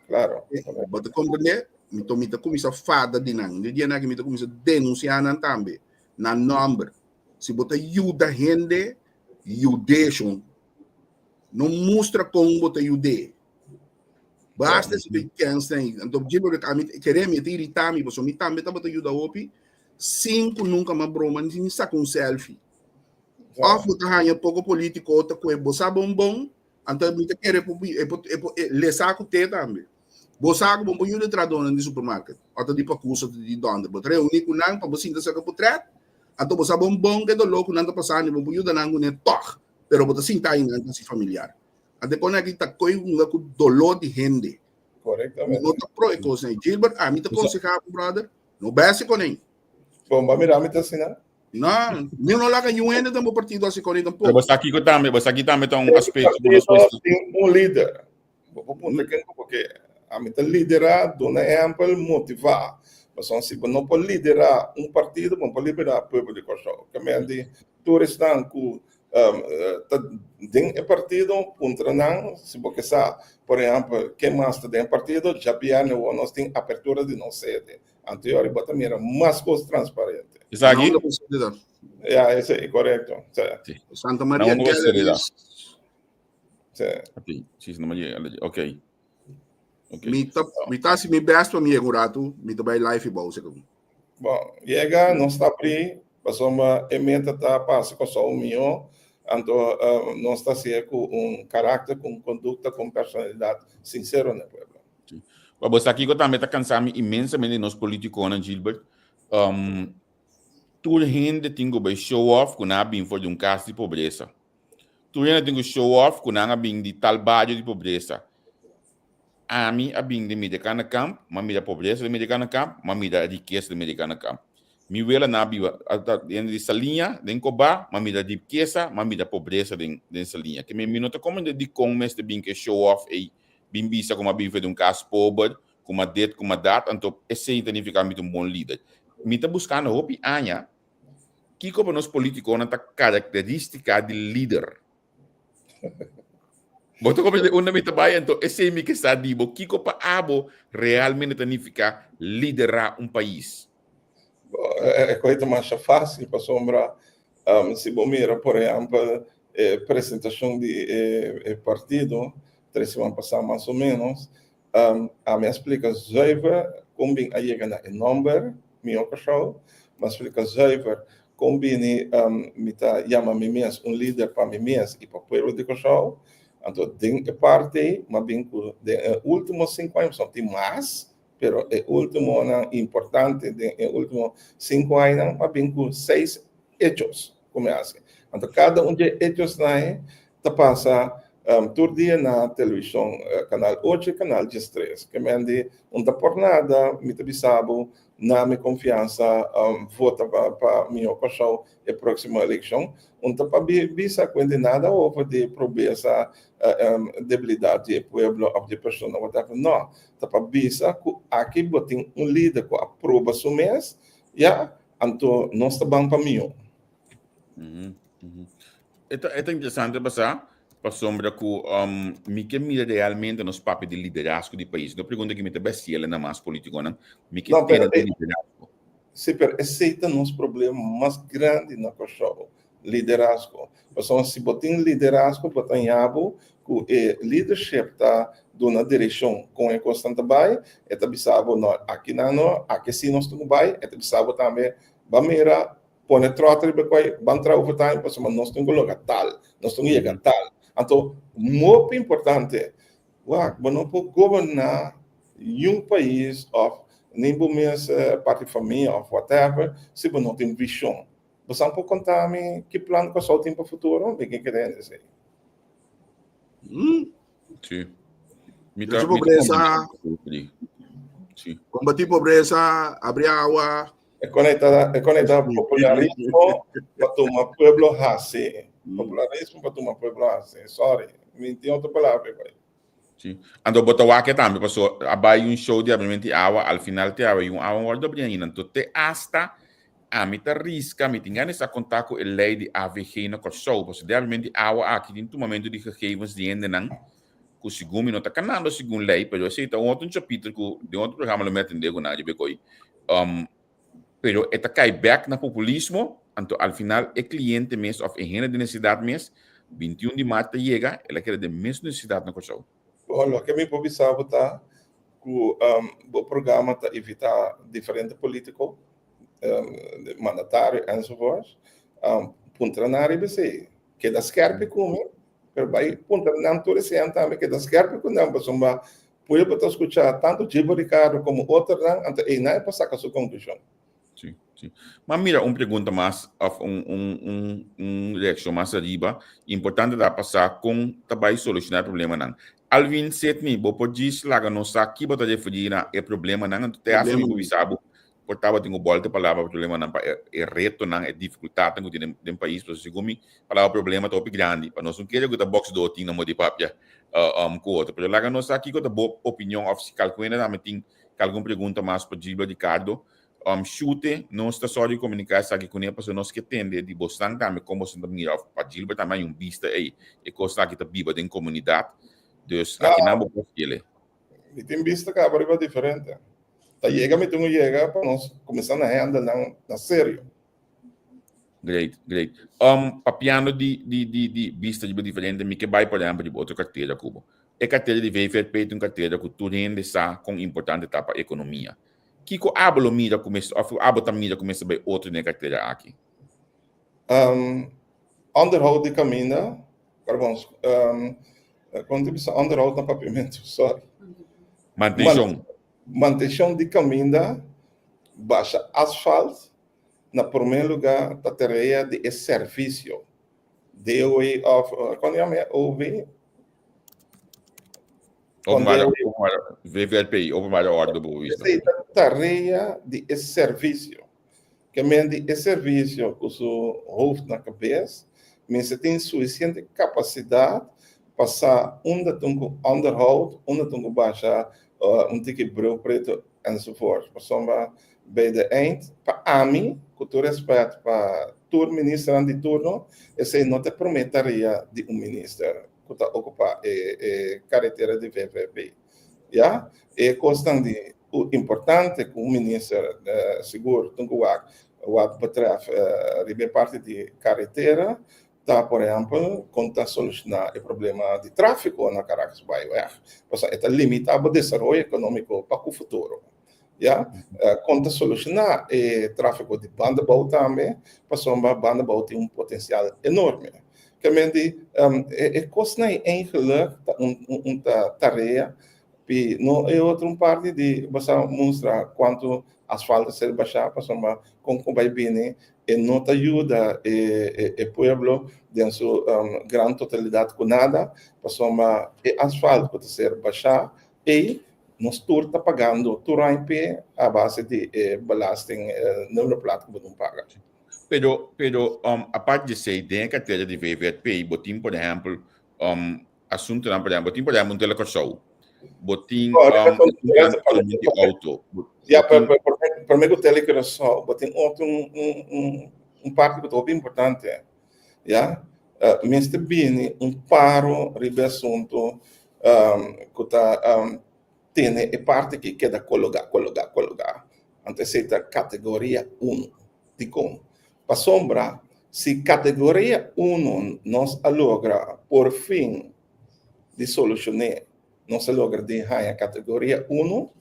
Claro. Bo ta comprende? Mi to mi ta cuminsa fada di nan. Di dianan aki mi ta cuminsa denuncia nan tambe. Nan nomber. Si bo ta yuda hende, yud'é shon. No mustra kon bo ta yud'é. Basta si ta kens nan. Anto dje ami kere mi, e ta irita mi, pasobra mi tambe tabata yuda hopi sin ku nunka m'a broma ni saka un selfie. Òf bo ta haña poko polítiko ta kue bo sa bon bon, anto mi ta kere por e por e por lesa ku te tambe. Bo sa ku bo por yuda e trahadónan di supermarket, òf ta di pakus òf ta di dònde. Bo ta reuní ku nan pa bo sinta saka potrèt. Anto bo sa bon bon ke doló ku nan ta pasando i bo por yuda nan kuné tòg, pero bo ta sinta ei nan kasi familiar. Anto e kos aki ta koi hunga ku doló di hende. Korektamente. No ta pro e kosnan ei. Gilbert, ami ta konsehá bo, brother, no bèsi kuné. Bon, bo a mira mi ta asina? No, mi no laga niun hende den bo partido hasi kuné Pero tampoco. bo sa kiko tambe, bo sa ki tambe ta un aspekto ku Partido nos mester. tin un lider. Bo por puntra ken ku bo ke. Ami ta liderá, duna ehèmpel, motivá. Pasobra si bo no por liderá un partido, bo no por liderá pueblo di Kòrsou. Ke men di tur esnan ku ta den e partido, puntra nan si bo ke sa, por ehèmpel, ken mas ta den e partido. Djabièrnè awor nos tin apertura di nos sede. Anto yori bo ta mira mas kos transparente. Esaki? Na unda bo sede ta? Ya, esei, korekto. Sí. Santa Na Maria unda bo sede ta? Galleries. Sí. Ati, sí, Santa Maria, ok. Ok. Mi ta, mi ta hasi mi best pa mi yega un ratu, mi ta bai live i bou segun. Bon, yega, nos ta abrí, pasobra e meta ta pa hasi Kòrsou mihó, anto uh, nos ta hasié ku un karakter, ku un kondukta, ku un personalidat sinsero na e pueblo. Sí. Pa bo sa kiko tambe ta kansa mi inmensamente nos politikonan, Gilbert. Um, tur hende tin ku bai show off ku nan a bin for di un kas di pobresa. Tur hende tin ku show off ku nan a bin di tal bario di pobresa. Ami a bin di Midekana Kamp, m'a mira pobresa di Midekana Kamp, m'a mira rikesa di Midekana Kamp. Mi wela nan a biba hende di Saliña, den Kobá, m'a mira rikesa, m'a mira pobresa den den Saliña. Ke mi no ta komprende dikon mester bin ku e show off ei, bin bisa ku m'a bin for di un kas pober, ku m'a dit, ku m'a dat, anto esei ta nifiká mi ta un bon lider. Mi ta buskando hopi aña Kiko pa nos politikonan ta karakterístika di lider? Bo ta comprende unda mi ta bai? Anto esei mi ke sa di bo. Kiko pa abo realmente ta nifiká liderá un pais? E kos ta masha fásil pasobra si bo mira por ehèmpel e presentashon di e partido tres siman pasá mas o ménos, Ami a splika zuiver kon bin a yega na e nòmber Mihó Kòrsou. Mi a splika zuiver kon bini mi ta yama mi mes un lider pa mi mes i pa pueblo di Kòrsou. Anto den e parti ei mi a bin ku den e último sinku aña, pasobra tin mas, pero e últimonan importante den e último sinku añanan mi a bin ku seis hechos ku mi a hasi. Anto kada un di e hechosnan ei ta pasa tur dia na televishon Kanal ocho i Kanal diestres. Ke men di un ta por nada mi ta bisa bo na mi konfiansa vota pa Mihó Kòrsou e próksimo elekshon. Un ta pa bisa ku hende nada over di pobresa, debilidat di e pueblo òf di e persona whatever. No, ta pa bisa ku aki bo tin un lider ku a proba su mes ya, anto nos ta ban pa mihó. E ta, e ta interesante pasá, pasobra ku um, mi ke mira realmente nos papia di liderazgo di pais. No pregunta ki mi ta bestiel na mas politikonan, mi ke No, pero tene di e, liderazgo. sí, pero esei ta nos problema mas grandi na Kòrsou. Liderazgo. Pasobra si bo tin liderazgo bo ta haña bo ku e leadership ta duna direkshon kon e kosnan ta bai, e ta bisa bo no aki nan no, aki si nos tin ku bai, e ta bisa bo tambe ban mira pone tròt riba koi, ban traha overtime pasobra nos tin ku logra tal, nos tin ku yega tal. Anto hopi importante, wak bo no por goberná niun pais òf ni bo mes parti famia òf whatever si bo no tin vishon. Bosan por konta mi ki plan Kòrsou tin pa futuro? Mi ke kere hende esei. Sí. Mi ta, pobresa. Sí. Kombatí pobresa, abri awa. E konekta, e konekta popularismo pa tuma pueblo hasi. Popularismo pa tuma pueblo hasi. Sorry, mi tin otro palabra pa Sí. Anto bo ta wak tambe paso a bai un show di abrimentu di awa, al final te awa un awa wòrdu abrí ainda. Anto te hasta ami ta riska, mi tin gana sa konta ku e lei di AVG na Kòrsou, paso di abrimentu di awa aki tin tumamentu di gegevens di hendenan ku segun mi no ta kanando segun lei, pero esei ta un otro chapiter ku den otro programa lo mi atendé ku nan riba e koi. Um, pero e ta kai bek na populismo, anto al final e cliente mes of e hende den necesidad mes, 21 di maart ta yega, el a keda den mes necesidad na Kòrsou. Bon, loke mi por bisa bo ta ku bo programa ta invitá diferente polítiko, mandatario enzovoorts, puntra nan riba esei. Keda skèrpi ku mi, pero bai puntra nan tur eseinan tambe, keda skèrpi ku nan pasobra Pueblo ta skuchá tantu Gilbert Ricardo komo otronan, anto einan e por saka su konklushon. Sí, sí. Ma mira un pregunta mas of un un un un reakshon mas ariba. Importante ta pa sa kon ta bai solushoná e problemanan. Alvin Sidney, bo por djis laga nos sa ki bo ta referí na e problemanan? Anto te hasta mi por bisa bo por tabatin ku bòlta e palabra problemanan pa e e retonan, e difikultatnan ku tin den den pais. Pasobra segun mi palabra problema ta hopi grandi. Pa nos no kere ku ta bòksdó tin na moda di papia ku otro. Pero laga nos sa kiko ta bo opinion òf si kalkuenda tambe tin algun pregunta mas pa Gilbert Ricardo. Shute, nos ta sòru di komuniká esaki kuné pasobra nos ke tende di bosnan tambe kon bosnan ta mira òf pa Gilbert tambe hay un bista ei e kosnan aki ta biba den komunidat. Dus akinan bo por skele. Mi tin bista kaba riba diferente. Ta yega mi tin ku yega pa nos kuminsá na handle nan na serio. Great, great. Papiando di di di di bista riba diferente, mi ke bai por ehempel riba otro kartera ku bo. E kartera di VVRP ta un kartera ku tur hende sa kon importante ta pa ekonomia. Kiko abo lo mira ku mester òf abo ta mira ku mester bai otro den e kartera aki? Onderhoud di kaminda, pardon, kon ta bisa onderhoud na papiamentu? Sorry. Mantenshon. Mantenshon di kaminda, basha asfalt, na promé lugá ta tarea di e servisio, DOW òf kon yama e OV? VVRP, Openbare Orde Bewijs. Esei ta tarea di e servisio. Ke men di e servisio ku su hoofd na kabes mester tin sufisiente kapasidat pa sa unda tin ku onderhoud, unda tin ku basha un tiki breu pretu enzovoort. Pasobra bij de eind, pa ami, ku tur respet pa tur ministernan di turno, esei no ta e promé tarea di un minister ku ta okupá e karetera di VVP. Ya, e kosnan di importante ku un minister sigur tin ku wak wat betrèf riba e parti di karetera ta por ehèmpel kon ta solushoná e problema di tráfiko na Caracasbaaiweg, pasobra e ta limitá bo desaroyo ekonómiko pa ku futuro. Ya, kon ta solushoná e tráfiko di Bandabou tambe, pasobra Bandabou tin un potensial enorme. Kementi e kosnan ei eigenlijk ta un tarea Pi no e otro un parti di bo sa mustra kuantu asfalto a ser bashá pasobra kon ku bai bini e no ta yuda e e pueblo den su gran totalidat ku nada pasobra e asfalto ku ta ser bashá ei nos tur ta pagando tur aña p'e a base di e belasting nummerplaat ku bo tin paga. Pero pero apart di esei den e kartera di VVRP bo tin por ehèmpel asuntunan, por ehempel, bo tin por ehempel un Tele Kòrsou, bo tin um, di auto. Ja, pero promé ku Tele Curaçao, bo tin otro un, un, un, un parti ku ta hopi importante. Ja, uh, mester bini un paro riba e asuntu um, ku ta um, tene e parti ki keda kologá, kologá, kologá. Anto esei ta kategoria 1. Dikon? Pasobra. Si kategoria uno nos a logra por fin di solushoné, nos a logra di haña kategoria uno,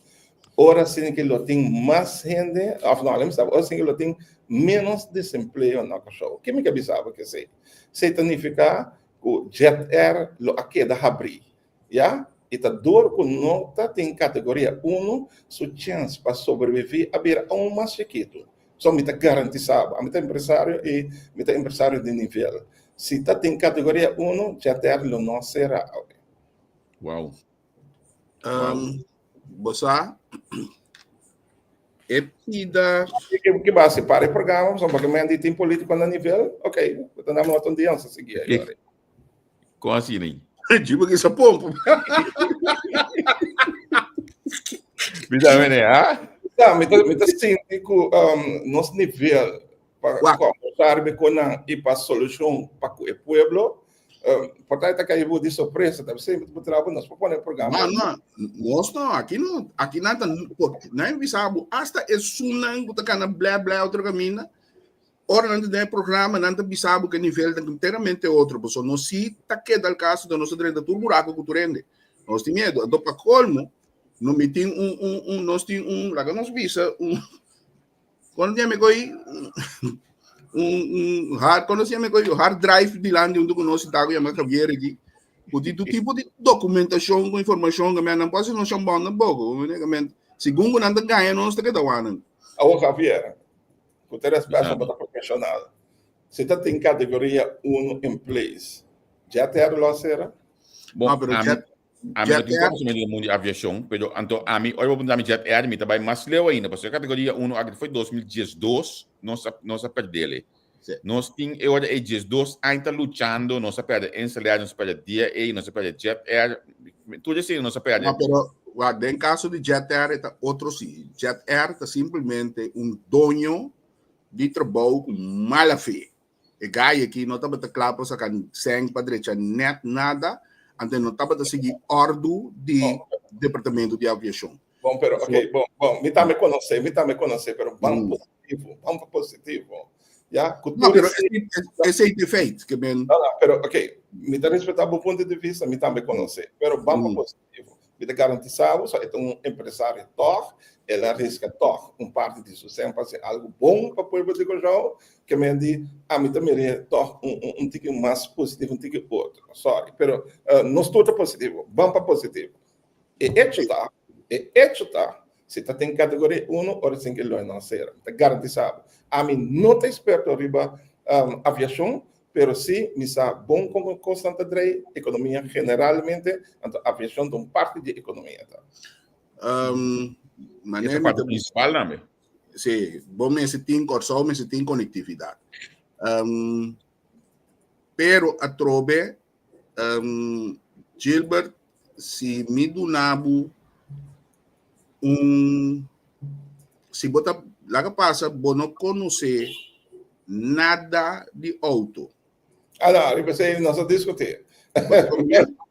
ora sin ke lo tin mas hende, òf no, mi sa, ora sin ke lo tin ménos desempleo na Kòrsou. Ke mi ke bisa bo kesei? Esei ta nifiká ku Jet Air lo a keda habrí. Ya, i ta dor ku no ta tin kategoria uno, su chèns pa sobreviví a bira aun mas chikitu. So mi ta garantisá bo, ami ta empresario i mi ta empresario di nivel. Si ta tin kategoria uno, Jetair lo no sera awe. Wow. Um, bo sa, e pida... Ke, ke base? Para e programa, so, porque men di tin político na nivel, ok, ta namo otro dia, sa sigui ahora. Kon asina ei? Jibo ki sa pompo. Bisa mene, ha? Ta, mi ta, mi ta sinti ku um, nos nivel pa conversar be con nan y pa solucion pa ku e pueblo, um, por ta ta caibo di sorpresa, ta sempre te trabo nos pa pone programa. No, no, nos no, aki no, aki nan ta, nan bisa bo, hasta e sunan ku ta kana bla bla otro camina, Ora nan ta den e programa, nan ta bisa bo ku e nivel ta enteramente otro. Pasobra nos si ta keda al kaso ta nos ta drenta tur buraku ku tur hende. Nos tin miedu. Anto pa kolmo, no mi tin un, un, un, nos tin un, laga nos bisa, un, kono ta yama e koi? Un, un hard, kono se yama e koi? Hard drive dilanti huntu ku nos sintá ku yama Javier aki. Ku tin tur tipo di dokumentashon ku informashon ku nan por hasi nos shambòn tampoco. Segun ku nan ta gaña nos ta keda wak nan. Awor Javier, Ku ta respet bo ta profeshonal. Si ta tin kategoria uno in place, Jet Air lo a sera? Bon, No, pero ami, Jet, ami no Jet tin Air, conocimiento di mundo di aviacion, pero anto ami, ora bo puntra mi Jet Air, mi ta bai mas leu ainda, pasobra e categoria uno aki foi 2012, nos a, nos a perdele. Sí. Nos tin e ora ei 12 aña ta luchando, nos a perde Insel Air, nos a perde DAA, nos a perde Jet Air, tur esei nos a perde. No, pero wak, den caso di Jet Air e ta otro si. Jet Air ta simplemente un doño di trabou cu mala fe. E guy aki no tabata cla pa saca cen pa drecha net nada, anto e no tabata sigui ordu di departamento di aviacion. Bon, pero, ok, bon, bon, mi tambe conoce, mi tambe conoce, pero ban positivo, ban pa positivo. Ya, cu No, tur pero esei esei te feit, ke men. No, no, pero, ok, mi ta respeta bo punto di vista, mi tambe conoce, pero ban pa positivo. Mi ta garantisa bo, so e ta un empresario tog, el a risca tog un parti di su cen pa haci algo bon pa pueblo di Kòrsou, ke men di, ami ta mir'é tog un, un, un tiki mas positivo, un tiki otro. Sorry, pero nos tur ta positivo, ban pa positivo. E hecho ta, e hecho ta, si ta den categoria uno, ora sin ke lo no sera. Ta garantisa bo. Ami no ta experto riba um, aviacion, pero si mi sa bon con cosnan ta drei, economia generalmente, anto aviacion ta un parti di economia ta. Um, Esta manera mi parte ta principal tambe. Sí, bo mester tin Kòrsou mester tin konektividat. Um, pero atrobe Um, Gilbert, si mi duna bo un si bo ta laga pasa bo no conoce nada di auto. Ah, no, riba esei nos a discuti.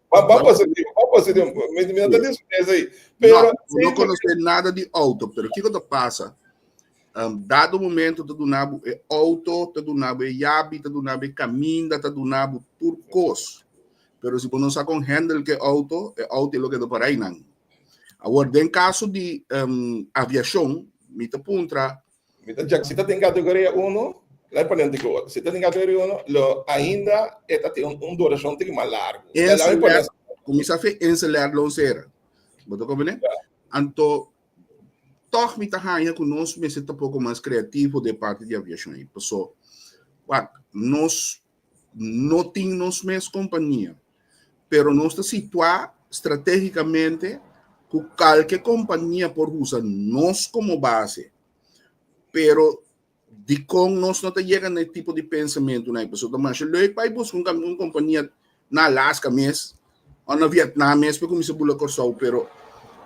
Ban positivo, ban positivo. Mi mi no ta discuti esei. Pero No, bo no conoce nada di auto, pero kiko ta pasa? Um, dado momento ta duna bo e auto, ta duna bo e yabi, ta duna bo e caminda, ta duna bo tur cos. Pero si bo no sa con handle ke auto, e auto e lo keda por ahí nan. Awor, den caso di um, aviacion, mi ta puntra... Mi ta jack, si ta den categoria 1, lai pone un tiki otro. Si ta den categoria 1, lo ainda e ta tin un, un duracion tiki mas largo. Inselair, cuminsa fe Inselair lo cera. Bo ta comprende? Anto, Tòg mi ta haña ku nos mester ta poko mas kreativo den parti di aviashon ei. Paso, wak, nos no tin nos mes kompania, pero nos ta situá stratégikamente ku kalke kompania por usa nos komo base. Pero Dikon nos no ta yega na e tipo di pensamentunan ei? Pasobra ta masha leuk pa e buska un kompania na Alaska mes o na Vietnam mes pa kuminsá bula Kòrsou, pero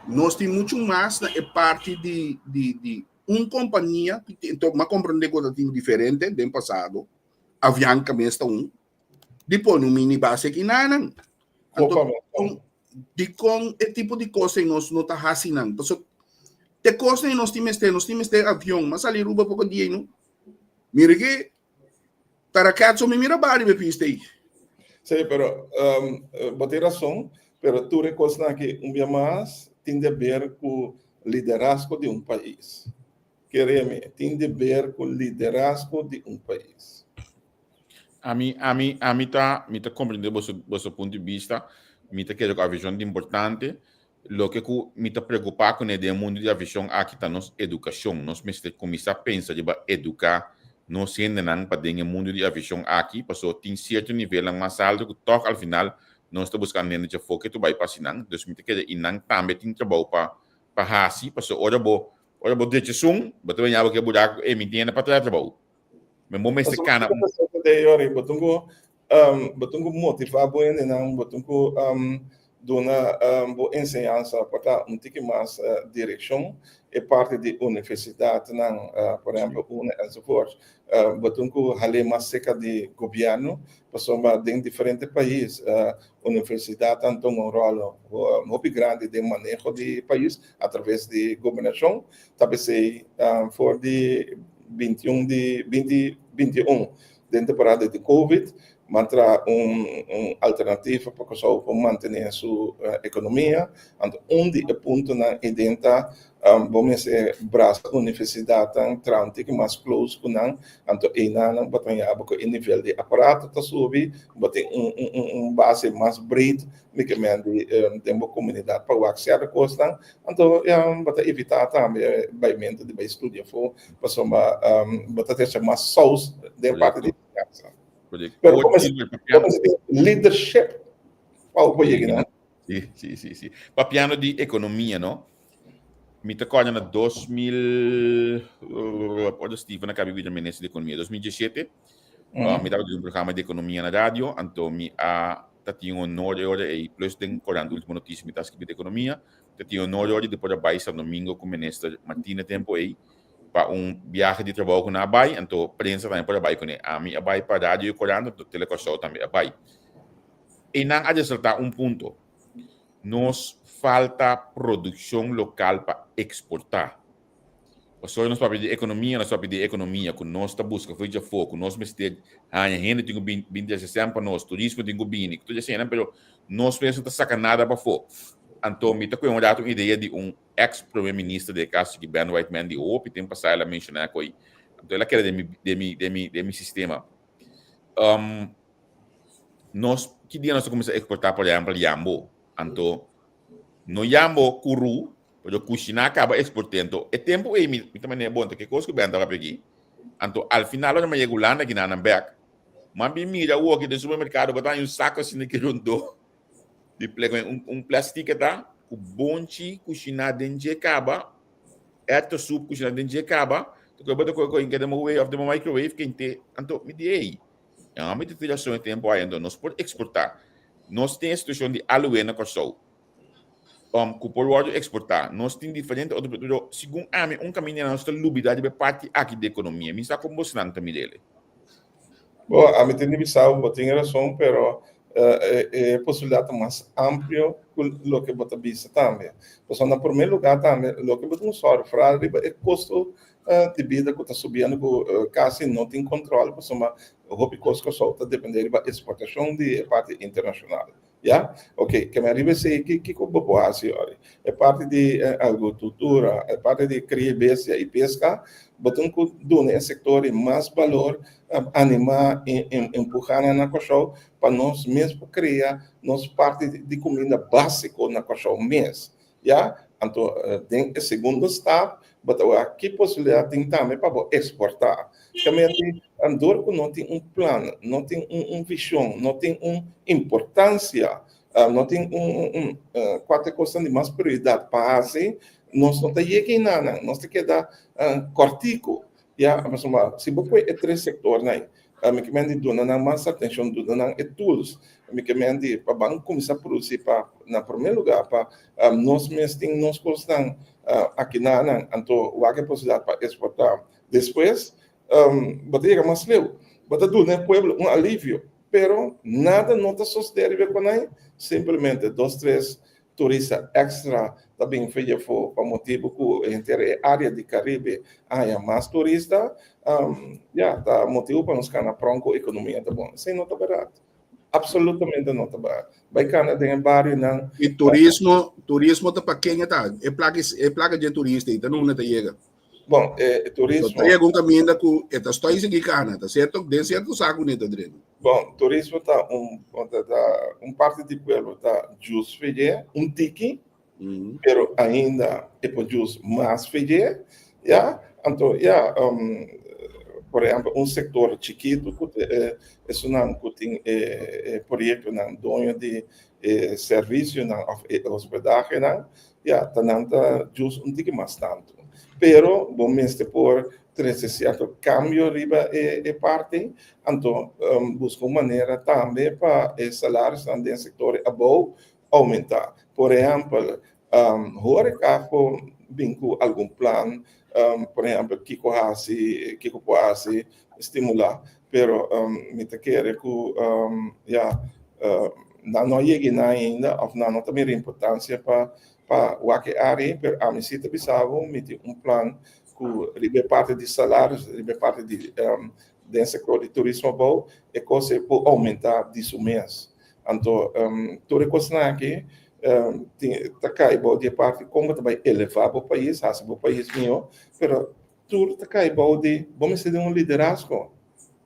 nos tin muchu mas na e parti di di di un kompania, enton mi a komprondé ku ta tin diferente den pasado, Avianca mes ta un, di pone un mini base aki nanan. Anto, dikon e tipo di kos ei nos no ta hasi nan? Pasobra te kos ei nos tin mester, nos tin mester avion. M'a sali Aruba poko dia ei no. Mira ke. Ta raket so mi mira ba riba e pista ei. Sí, pero bo tin rason, pero tur e kosnan aki un bia mas tin di haber ku liderazgo di un pais. Kere mi, tin di ber ku liderazgo di un pais. Ami, ami, ami ta, mi ta comprende boso, boso punto di bista. Mi ta kere ku aviacion ta importante. Loke ku mi ta preocupa kuné den e mundo di aviacion aki ta nos educacion. Nos mester cuminsa pensa riba educa nos hendenan pa den e mundo di aviacion aki, paso tin cierto nivelnan mas alto ku tog al final nos ta buscando hende djafó ke tu bai pa hasi nan. Dus mi ta kere i nan tambe tin trabou pa pa hasi, paso ora bo ora bo drecha esun, bo ta baña bo ke buraco ku e mi tin hende pa traha trabou. Men bo mester Pasobra kana kiko un ta sosodé yori? Bo tin ku bo tin ku motivá bo hendenan, bo tin ku duna bo enseñansa pa ta un tiki mas direkshon. E parti di universidatnan, por ehèmpel una enzovoort, bo tin ku hal'é mas serka di gobièrnu, pasobra den diferente pais universidatnan tuma un ròl hopi grandi den maneho di pais atraves di gobernashon. Ta p'esei for di 21 di 2021 den temporada di Covid m'a traha un alternativa pa Kòrsou por mantené su ekonomia. Anto un di e puntonan ei den ta bo mester brasa universidatnan, traha un tiki mas close ku nan, anto einan nan bo ta haña bo ku e nivel di aparato ta subi, bo tin un base mas breed mi ke men di den bo komunidat pa wak sierto kosnan. Anto bo ta evitá tambe baimentu di bai studia afó pasobra bo ta trese mas sous den parti di enseñansa. Pero komo si tin leadership pa bo por yega nan. Sí, sí, sí, sí. Papiando di ekonomia, no? Mi ta kòrda na 2000, ora Steven a kabi bira minister di ekonomia, 2017, mi tabata di un programa di ekonomia na radio, anto mi a ta tin honor e ora ei, plus den korant Ultimo Noticia mi ta skibi di ekonomia, ta tin honor e ora di por a bai Santo Domingo ku minister Martina tempo ei pa un biahe di trabou ku nan a bai, anto prensa tambe por a bai kuné. Ami a bai pa radio i korant, anto Telekòrsou tambe a bai. Einan a resaltá un punto, nos falta produkshon lokal pa eksportá. Pasobra nos papia di ekonomia, nos papia di ekonomia ku nos ta buska for djafó, ku nos mester haña hende tin ku bin bin trese sèn pa nos, turismo tin ku bini, ku tur eseinan, pero nos mes no ta saka nada pafó. Anto mi ta kohe un rato un idea di un eks prome minister den e kaso aki, Ben Whiteman, di hopi tempu pasá el a menshoná ku ei. Anto el a keda den mi den mi den mi den mi sistema. Nos ki dia nos ta kuminsá eksportá por ehèmpel yambo? Anto no yambo kurú, Pero kushiná kaba eksport'é. Anto e tempu ei mi ta manera bon ta ke kos ku benta papia aki. Anto al final ora mi a yega Hulanda aki nan bek, mi a bin mira awoki den supermerkado bo ta haña un sako asina ki rondó di un un plastic e ta ku bonchi kushiná den dje kaba, erwtensoep kushiná den dje kaba, ta kohe bo ta kohe kohe den microwave òf den microwave kent'é. Anto mi di ey, mi ta tira ason e tempu ay anto nos por eksportá. Nos tin e situashon di aloe na Kòrsou. Ku por wòrdu eksportá. Nos tin diferente otro pero segun ami un kaminda nos ta lubidá riba e parti aki di ekonomia. Mi sa kon bosnan ta mir'el. Bo, ami tin di bisa bo, bo tin rason, pero e posibilidat ta mas amplio ku loke bo ta bisa tambe. Pasobra na promé lugá tambe loke bo tin sòru foral riba e kosto di bida ku ta subiendo ku kasi no tin kòntròl pasobra hopi kos Kòrsou ta dependé riba eksportashon di e parti internashonal. Ya? Ok, ke men riba esei, ki kiko bo por hasi ori? E parti di agrikultura, e parti di kria bestia i peska, bo tin ku duna e sektor ei mas balor, animá i empuhá nan na Kòrsou pa nos mes por kria nos parti di kuminda básiko na Kòrsou mes. Ya? Anto den e segundo stap bo ta wak ki posibilidat tin tambe pa bo eksportá. Kamente dor ku no tin un plan, no tin un vishon, no tin un importansia, no tin un kua ta e kosnan di mas prioridat pa hasi, nos no ta yega einanan, nos ta keda kòrtiku. Ya, pasobra si bo poi e tres sektornan ei, mi ke men di duna nan mas atenshon, duna nan e tools, mi ke men di pa ban kuminsá produsí pa na promé lugá pa nos mes tin nos kosnan akinanan, anto wak e posibilidat pa eksportá. Despues bo ta yega mas leu, bo ta duna e pueblo un alivio, pero nada no ta sosodé riba e konai, simplemente dos tres. turista èkstra ta bin for di afó pa motibu ku henter e área di Karibe a haña mas turista, ya, ta motibu pa nos kana pron ku ekonomia ta bon. Esei no ta bèrdat. Absolutamente no ta bèrdat. Bai kana den e barionan. I turismo, turismo ta pa ken e ta? E plaka, e plaka dje turista ei ta na unda ta yega? Bon, e turismo. Ta yega un kaminda ku e ta stoi sigui kana, ta sierto, den sierto saku ne ta drenta. Bon, turismo ta un, ta, ta un parti di pueblo ta jus feye, un tiki, pero ainda e por jus mas feye, ya. Anto, ya, um, por ehempel, un sektor chikitu ku ta e esunnan ku tin e e proyektonan doño di e servisionan òf e hospedahenan, Ya, ta nan ta jus un tiki mas tantu. Pero bo mester por trese sierto kambio riba e e parti, anto buska un manera tambe pa e salarisnan den sektor abou oumentá. Por ehèmpel, horeca por bin ku algun plan, por ehèmpel kiko hasi, kiko por hasi, stimulá. Pero mi ta kere ku ya nan no a yega einan ainda òf nan no ta mira importansia pa pa wak e área ei, pero ami si ta bisa bo mi tin un plan ku riba e parti di salario, riba e parti di den sektor di turismo abou e kos ei por oumentá di su mes. Anto tur e kosnan aki tin ta kai bou di e parti kon bo ta bai elevá bo pais, hasi bo pais mihó, pero Tur ta kai bou di bo mester di un liderazgo.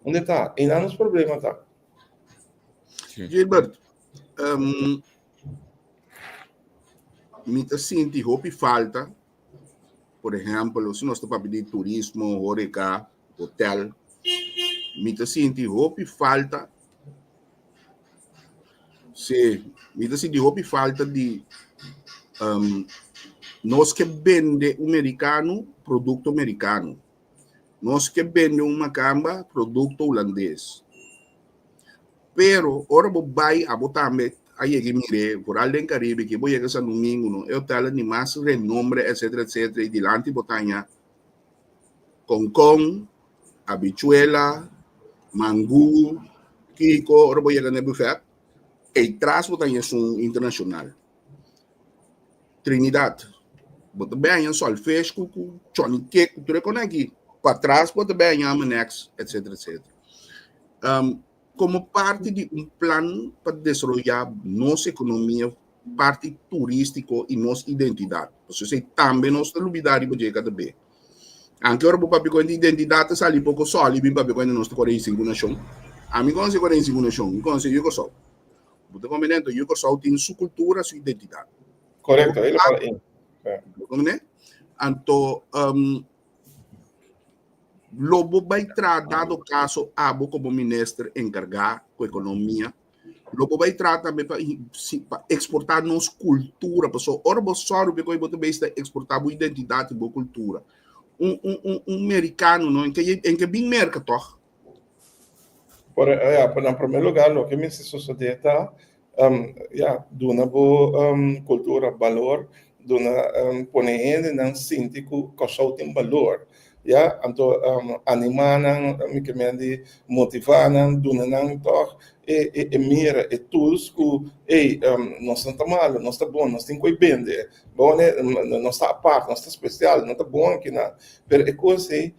Unda ta? Einan nos problema ta. Gilbert, um, mi ta sinti hopi falta, por ehempel, si nos ta papia di turismo, horeca, hotel, mi ta sinti hopi falta Sí, mi ta sinti hopi falta di um, nos ke bende un merikano produkto merikano. Nos ke bende un makamba produkto hulandes. Pero ora bo bai abo tambe a yega i mir'é, vooral den Caribe, ke bo yega San Domingo no, e hotelnan di mas renombre etcetera etcetera i dilanti bo ta haña Concon, habichuela, mangu, kiko, ora bo yega na e bufet, ei tras bo ta haña esun internacional. Trinidad, bo ta bin haña solfish ku ku choni cake ku tur e kos aki. Patras bo ta bin haña amenex, etcetera, etcetera. Um, komo parti di un plan pa desaroyá nos ekonomia parti turístiko i nos identidat. Pasobra esei tambe nos ta lubidá riba dje kada be. Anke ora bo papia ku hende identidat ta sali poko sòl i bin papia ku hende nos ta 45 nashon. Ami konosé 45 nashon, mi konosé yu Kòrsou. Bo ta komprendé? Anto yu Kòrsou tin su kultura, su identidat. Korekto, e lo para in. Bo ta komprendé? Anto um, lo bo bai traha dado kaso abo komo minister enkargá ku ekonomia Lo bo bai traha tambe pa pa eksportá nos kultura, pasobra ora bo sòru pa e kos bo ta bes ta eksportá bo identidat i bo kultura. Un un un un merikano no en ke en ke bin Merka tòg? Por ya, por na promé lugá loke mester sosodé ta ya duna bo kultura balor, duna pone hendenan sinti ku Kòrsou tin balor. Ya, anto animá nan, mi ke men di motivá nan, duna nan tòg e e e mira, e tools ku ey nos no ta malu, nos ta bon, nos tin ku e bende, bon nos ta apart, nos ta spesial, no ta bon akinan. Pero e kos ei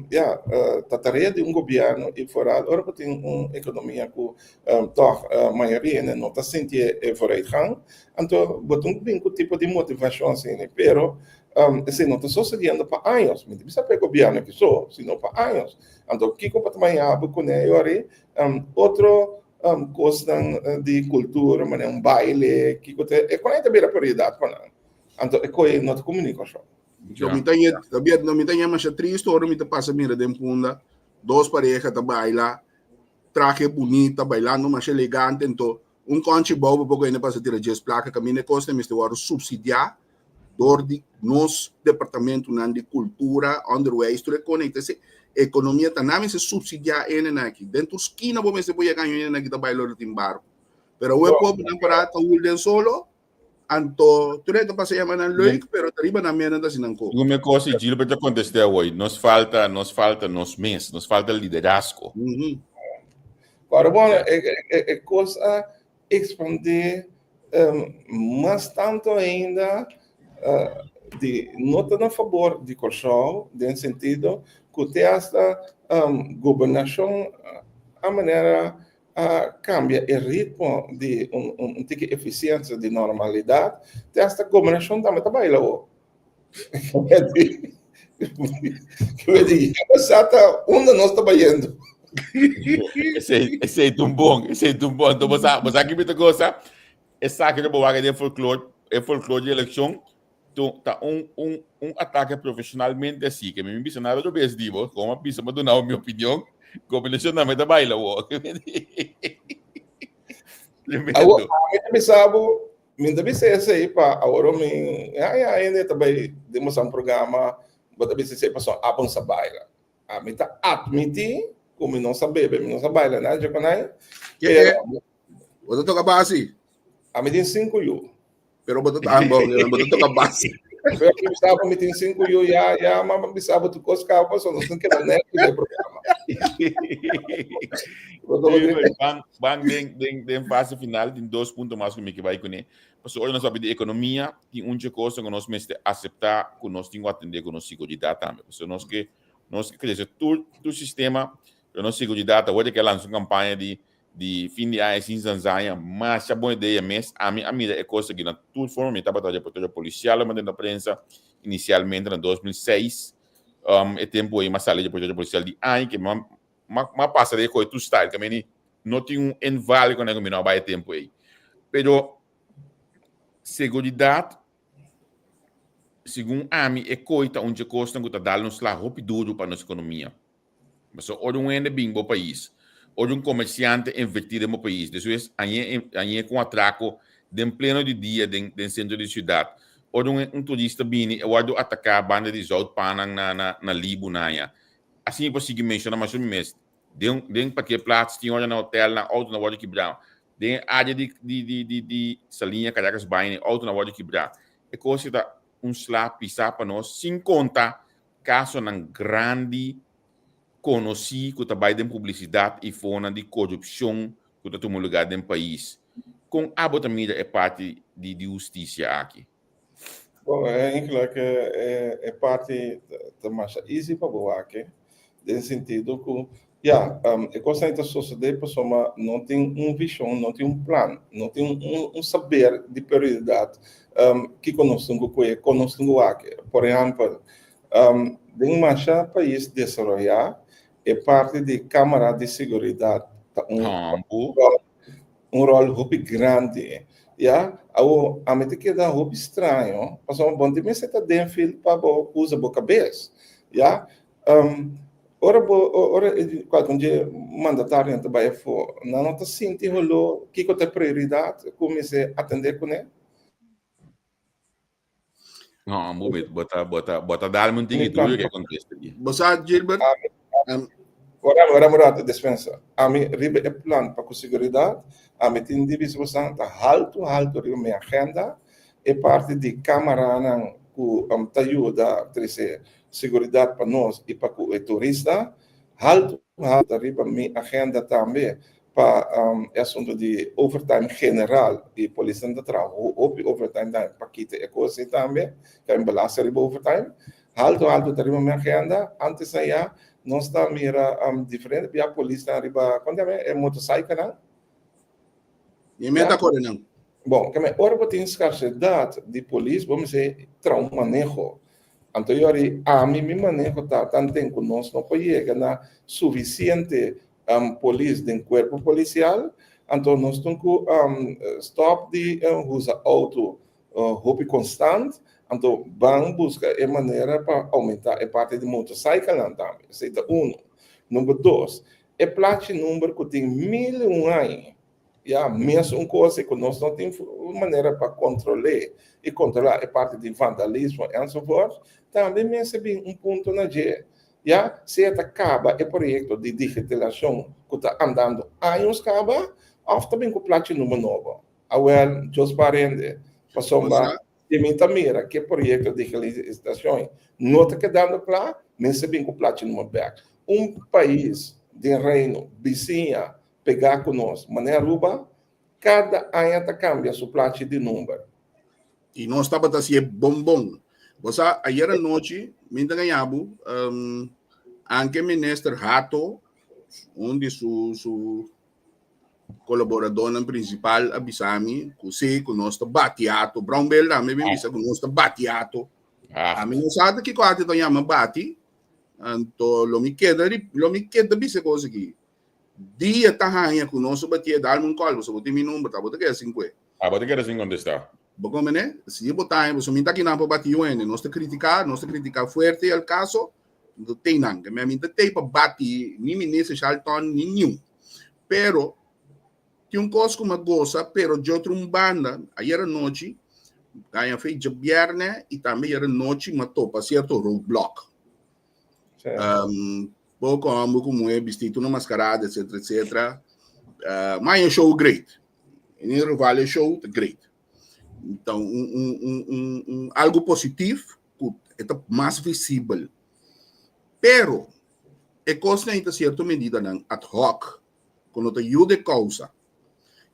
ya, ta tarea di un gobièrnu i foral ora bo tin un ekonomia ku tòg mayoria hende no ta sinti e vooruitgang, anto bo tin ku bin ku tipo di motivashon asina, pero Esei no ta sosediendo pa años. Mi ta bisa pa e gobièrnu aki so, sino pa años. Anto kiko pa ta maña bo kuné e ora ei? Otro kosnan di kultura, manera un baile, kiko ta, e kos ei ta bira prioridat pa nan. Anto e kos ei no ta komunikashon. Yo mi ta ña, mi ta ña masha tristu ora mi ta pasa mira den Punda, dos pareha ta baila, trahe bunita, bailando masha elegante, anto Un konchi bou bo por goyende pasa tira djes plaka kaminda e kos mester wòrdu supsidiá dor di nos departamentunan di kultura, onderwijs, tur e konekta esei. Ekonomia ta nan mester supsidiá hendenan aki. Den tur skina bo mester por yega haña un hendenan ki ta baila ora tin barku. Pero awe pobernan pará ta hul den solo, anto tur e ta pasa yama nan leuk, pero ta riba nan mes nan ta hasi nan kos. Prome kos i Gilbert ta kontest'é awor, nos falta, nos falta nos mes, nos falta liderazgo. Pero bueno, e kos a expandé. Mas tanto ainda di no ta na fabor di Kòrsou den sentido ku te asta gobernashon a manera a kambia e ritmo di un tiki efisiensia di normalidat, te asta gobernashon tambe ta baila awor. Ke sa ta unda nos ta bayendo. Esei, esei ta un bon, esei ta un bon. Anto bo sa, bo sa ki mi ta gosa? Esaki ta bo wak den folklor, e folklor di elekshon, tu ta un un un atake profesionalmente así, ke mi mi bisa nada robes di bo, komo a bisa mi a duna bo mi opinion, kombinashon tambe ta baila awor. Tremendo. Awor, ami ta bisa bo, Mi ta bisa esei pa awor mi ya ya hende ta bai den boso programa bo ta bisa esei pasobra abo no sa baila. Ami ta admiti ku mi no sa bebe, mi no sa baila nada dje konai. Ke Bo ta toka basi? Ami tin sinku yu. Pero bo ta ah, bo, bo ta toka basi. Pero mi bisa bo mi tin sinku yu ya ya mama bisa bo tur kos kaba pasobra nos no keda nèt den e programa. Ban, ban den, den, den fase final, tin dos punto mas ku mi ke bai kuné. Pasobra ora nos papia di ekonomia, tin un dje kosa ku nos mester aseptá ku nos tin ku atendé ku nos siguridat tambe. Pasobra nos ke, nos ke krese tur, tur sistema, pero nos siguridat, awor ke a lansa un kampaña di, di fin di aña sin zanzaña, masha bon idea mes. Ami a mira e kos aki na tur forma. Mi tabata reportero polisial den la prensa inisialmente na 2006. E tempu ei mi a sali reportero polisial di aña ke mi Ma pasa de koe tur style ke meni no tin un inval ku mi no a bai e tempu ei. Pero seguridat segun ami e koe ta un dje kosnan ku ta dal nos sla hopi duru pa nos ekonomia. Pasobra ora un hende bin bo pais, ora un komersiante inverti den bo pais, despues añe añe ku un atrako den pleno di dia den den sentro di siudat, ora un un turista bini e wòrdu ataká banda di zoutpannan na na na Libu naya. Asina mi por sigui menciona mas mi mes. Den den parkeerplaats tin ora na hotel nan auto na wordo kibrá. Den e area di di di di di Saliña Caracas Baña e auto na wordo kibrá. E cos ta un sla pisa pa nos sin conta casonan grandi conoci cu ta bay den publicidad y fonan di corupcion cu ta tuma lugar den pais. Con abo ta mira e parti di di husticia aki? Bon, eigenlijk e parti ta masha easy pa bo wak, den sentido ku ya, e kosnan ei ta sosodé pasobra no tin un vishon, no tin un plan, no tin un saber di prioridat kiko nos tin ku kue, kon nos tin ku wak. Por ehèmpel, den masha pais desaroyá e parti di kámara di seguridat ta un un ròl hopi grandi, ya. Awor, ami ta keda hopi straño, pasobra bo no tin mester ta den fil pa bo usa bo kabes, ya. Ora bo, ora kualke dje mandatarionan ta bai afó, nan no ta sinti holó kiko ta e prioridat ku mester atendé kuné? No, bo bota bota bota darme un tiki duro que conteste aquí. Bo sa Gilbert? Ora ora un rato despensa. Ami riba e plan pa ku seguridad, ami tin di bisa bosan ta haltu haltu riba mi agenda e parti di camaranan ku ta yuda trese seguridad pa nos i pa ku e turista. Haltu haltu riba mi agenda tambe Pa e asunto di overtime general y polisnan ta traha hopi overtime tambe pa kita e cos ey tambe, ta un belasting riba overtime. Halto halto ta riba mi agenda. Antes aya nos ta mira diferente bia polisnan riba, con ta yama e motorcyclenan? Mi meta kore nan. Bon, keme ora bo tin scarsedad di polis bo mester traha un maneho. Anto yori ami mi maneho ta tanten cu nos no por yega na suficiente polis den cuerpo policial, anto nos tin cu stop di usa auto hopi constant, anto ban busca e manera pa aumenta e parti di motorcyclenan tambe, esey ta uno. Number dos, e plachi number cu tin mil y un aña, ya, mes un cos cu nos no tin manera pa controle y controla e parti di vandalismo enzovoort, tambe mester bin un punto na dje. Ya sea ta kaba e proyekto di digitalashon ku ta andando años kaba òf ta bin ku plachi number nobo. Awèl, Dios pa rende, pasobra si mi ta mira ku e proyekto di digitalisashon no ta kedando kla, mester bin ku plachi number bèk. Un pais den Reino bisiña pegá ku nos, manera Aruba. Kada aña ta kambia su plachi di number. I nos tabata hasié bon bon. Bo sa, ayer anochi mi ta gaña bo, anke minister Hato, un di su su kolaboradónan prinsipal a bisa mi ku si, ku nos ta bati Hato. Brownbill tambe mi bisa ku nos ta bati Hato. Ami no sa ta kiko Hato ta yama bati, anto lo mi keda lo mi keda bisa e kos aki. Dia ta haña ku nos a batié, dalme un kòl, pasobra bo tin mi number, ta bo ta keda sin kue. Ah, bo ta keda sin kontestá. Bo komprendé? Si bo ta haña, pasobra mi ta kinan pa bati yu hende. Nos ta kritiká, nos ta kritiká fuerte el kaso, no tei nan. Ke mi ta tei pa bati ni minister Shalton ni niun. Pero, tin un kos ku mi a gosa, pero dje otro un banda, ayer anochi, gaña fe djabièrnè i tambe ayer anochi mi a topa sierto roadblock. Um, Poko homber ku muhé bistí tur na maskarada etcetera etcetera. Uh, ma e show great. In ieder geval e show ta great. Então un, un, un, un, un algo positief ku e ta mas visibel. Pero e kosnan ta sierto medidanan ad hoc ku no ta yuda e kousa.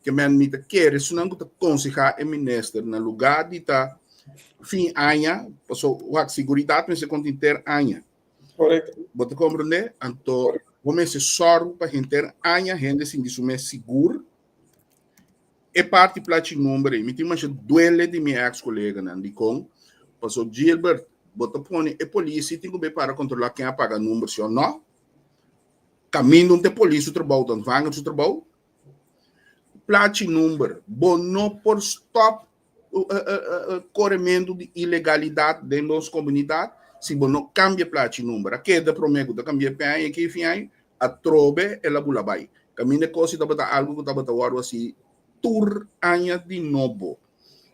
Ke men mi ta kere esunnan ku ta konsehá e minister na lugá di ta fin aña, paso wak siguridat mester konta henter aña. Correcto. Bo ta comprende? Anto, bo mester sòru pa henter aña hende sinti su mes sigur. E parti plachi number ei, mi tin masha duele di mi ex coleganan. Dikon? Paso Gilbert, bo ta pone e polis si tin ku bay para kontrolá ken a paga number si o no. Kaminda un ta e polis su trabou, ta ontvanger su trabou. Plachi number, bo no por stop korementu di ilegalidat den nos komunidat si bo no kambia plachi number. A keda promé ku ta kambia pe aña aki fin aña, atrobe el a bula bai. Kaminda e kos si tabata algu ku tabata wòrdu hasi tur aña di nobo.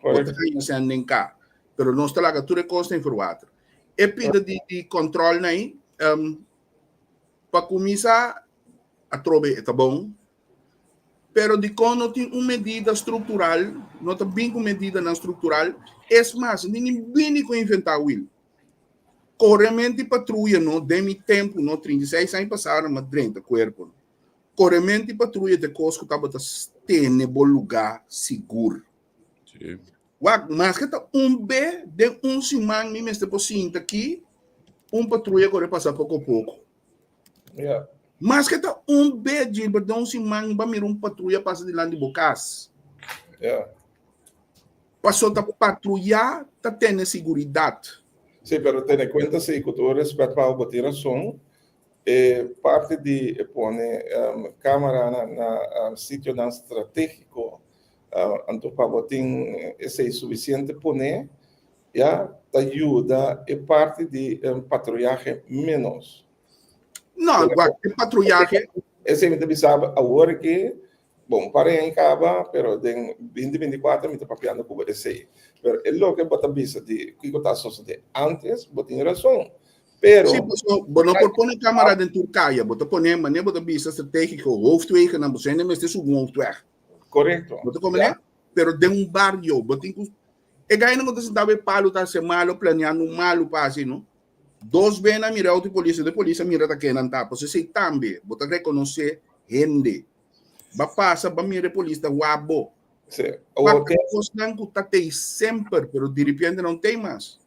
Bo ta haña sèn den ka. Pero nos ta laga tur e kos den verwater. E pida di di kòntròl nei, pa kuminsá atrobe e ta bon. Pero dikon no tin un medida struktural, no ta bin ku medidanan struktural? Es mas, ni ni bini ku inventá wil. Korementi patruya no, den mi tempu no, 36 aña pasá no, m'a drenta kuerpo no. Korementi patruya ta e kos ku tabata tene bo lugá sigur. Sí. Wak, maske ta un be den un siman mi mester por sinta aki, un patruya kore pasa poko poko. Yeah. Maske ta un be, Gilbert, den un siman ba mira un patruya pasa dilanti bo kas. Yeah. Paso ta patruya ta tene siguridat. Sí, pero tene kuenta sí, ku tur respet pa bo tin rason, e parti di e pone um, kamera na, na um, sitionan stratégiko, uh, anto pa bo tin esei sufisiente pone, ya, ta yuda e parti di um, patruyahe menos. No, wak, e patruyahe. Esei mi ta bisa awor ki, bon, un par aña kaba, pero den 2024 mi ta papiando ku bo esei. Pero e loke bo ta bisa di kiko ta sosodé antes, bo tin rason. Pero Sí, paso bo no por pone kamera den tur kaya, bo ta pone manera bo ta bisa strategiko, hoofdwegennan, bo hende mester subi un hoofdweg. Korekto. Bo ta komprendé? Pero den un bario, bo tin ku e gainan ku ta sentá bo e palu ta hasi malo, planeando un malu pa hasi, no? Dos bes nan mira auto polis, e polis a mira ta ken nan ta. Pasobra esei tambe, bo ta rekonosé hende. Ba pasa, ba mira e polis ta wak bo. Sí. Wak ta kosnan ku ta tei semper, pero diripiente no tei mas.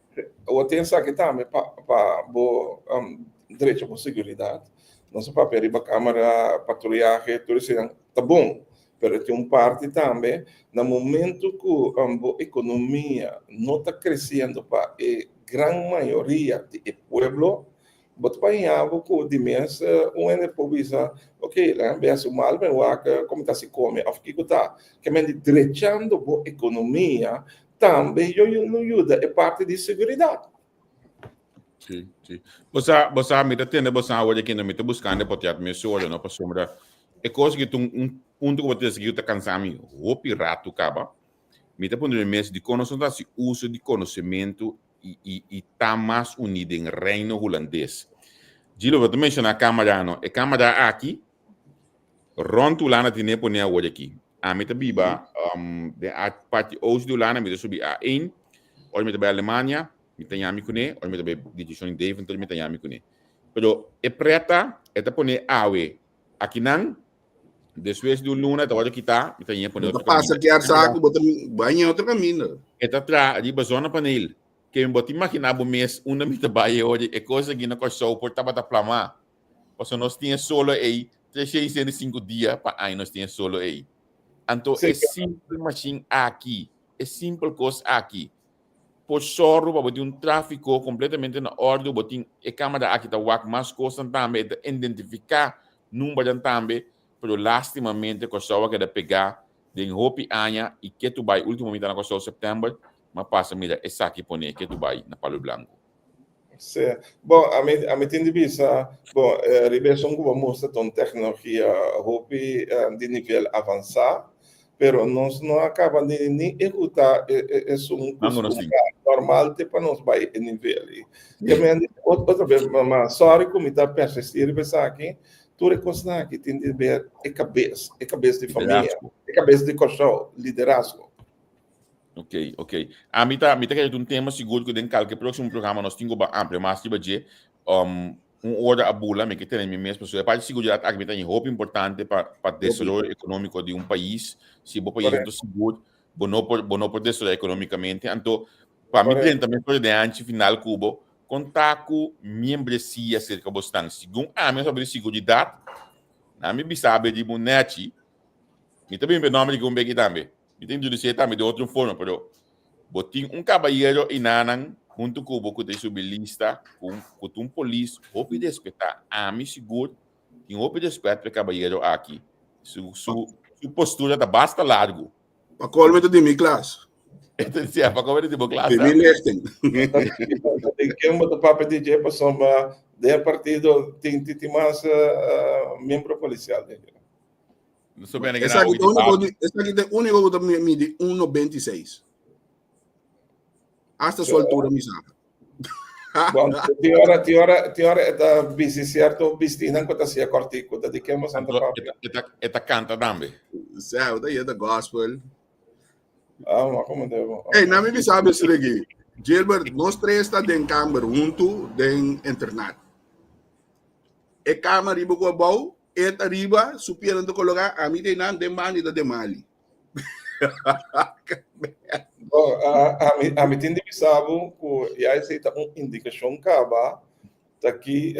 Awor tin esaki tambe pa pa bo um, drecha bo seguridat. Nos a papia riba kamera, patruyahe, tur eseinan ta bon. Pero tin un parti tambe na momento ku um, bo ekonomia no ta kresiendo pa e gran mayoria di e pueblo, bo ta paña bo ku di mes un hende por bisa, ok, laga mi hasi mal, mi wak komo ta hasi kome òf kiko ta. Ke men di drechando bo ekonomia tambe yo lo yuda e parti di seguridat. Sí, sí. Bo sa, bo sa, mi ta tende bo sa awor aki, no, mi ta buskando e potiat mesora, no, pasobra e kos aki ta un, un punto ku bo ta desi ku ta kansa mi hopi ratu kaba. Mi ta puntra mi mes dikon nos no ta hasi uso di konosementu i, i, i ta mas uní den Reino Hulandes. Gilo, bo ta menshoná Kamara, no? E Kamara aki, rònt Hulanda tine pone awor aki. Ami ta biba um, den a parti oost di Hulanda, mi ta subi A1, ora mi ta bai Alemania, mi ta yami kuné, ora mi ta bai direccion di Deventer, mi ta yami kuné. Pero e preta, e ta pone awe akinan, Despues di un luna ta wòrdu kitá, mi ta ñe pone Bo ta otro pasa kaminda. kier saku, bo ta bai ñe otro kaminda. E ta traha riba zonnepaneel. Ke bo ta imaginá bo mes unda mi ta bai e ora e kos aki na Kòrsou por tabata plamá. Pasobra nos tin e solo ei 365 dia pa aña nos tin e solo ei. Anto e simpel mashin aki, e simpel kos aki por sòru pa bo tin un tráfiko kompletamente na òrdu, bo tin e kámara aki ta wak mas kosnan tambe, e ta identifiká numbernan tambe, pero lástimamente Kòrsou a keda pegá den hopi aña i ketu bai, último mi ta na Kòrsou sèptèmber, m'a pasa mira esaki pone ketu bai na Palu Blanku. Sí. Bon, ami, ami tin di bisa, bon, eh, riba esun ku bo mustra ta un teknologia hopi eh, di nivel avansá, pero nos no a kaba di ni ehekutá e, e, esun Mango nos tin. normal te pa nos bai e nivel. I, ke men, ot- otra bes, ma, ma sorry ku mi ta persistí riba esaki, tur e kosnan aki tin di ber e kabes, e kabes di famia, Liderazgo. e kabes di Kòrsou, liderazgo. Ok, ok. A mi ta, mi ta kere un tema sigur ku den kalke próksimo programa nos tin ku ba amplia mas riba dje. Um, un ora a bula, mi ke tene mi mes, pasobra e parti siguridat aki mi ta haña hopi importante pa, pa desaroyo ekonómiko di un pais. Si bo pais no ta sigur, bo no por, bo no por desaroyá ekonómikamente. Anto, pa mi drenta mes por den anchi final ku bo, kon ta ku miembresia serka bo stan? Segun ami a sabi di siguridat, na mi bisa be riba un nèchi, mi ta bin pa e nòmber di un beki tambe. Mi ta introducié tambe di otro forma, pero bo tin un caballero y nanan hunto cu bo cu ta subi lista cu cu ta un polis hopi respetá. Ami sigur tin hopi respet pa e caballero aki. Su su su postura ta basta largu. Pa colme ta di mi klas. Sí, pa colme ta di bo klas. Di mi lichting. Di ken bo ta papia di dje pasobra den e partido tin tin mas miembro policial den dje. No so bene Esaki ta único di, esaki ta único ku ta midi 1,96. Hasta su altura mi sa. Bon, ti ora, ti ora, ti ora eta bisti cierto bistinan ku ta sia kortiku, ta di kemo santa papia. Eta, eta canta tambe. Sa, ta yeta gospel. Ah, ma como debo. Hey, na mi bisa besregi. Gilbert, nos tres ta den kamber huntu den internat. E kama riba ku abou, e ta riba, su pianan ta kologá, ami ta einan den banda i ta den mali. Bon, ami, ami tin di bisa bo ku ya esei ta un indikashon kaba ta ki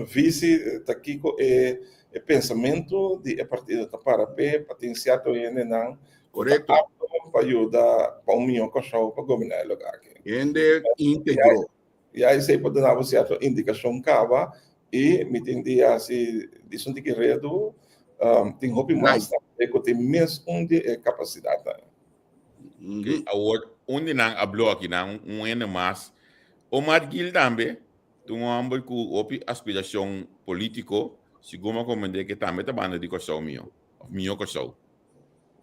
visi, ta kiko e e pensamentu di e partido ta para p'e, pa tin sierto hendenan ku ta apto pa yuda pa un mihó Kòrsou pa goberná e lugá aki. Hende íntegro. Ya esei por duna bo sierto indikashon kaba i mi tin di hasi di sun tiki redu, tin hopi mas tambe ku tin mes un di e kapasidatnan. Ok, awor un di nan a bloki nan, un hende mas. Omar Gil tambe ta un hòmber ku hopi aspirashon polítiko, segun mi a komprendé ke tambe ta banda di Kòrsou mihó, òf mihó Kòrsou.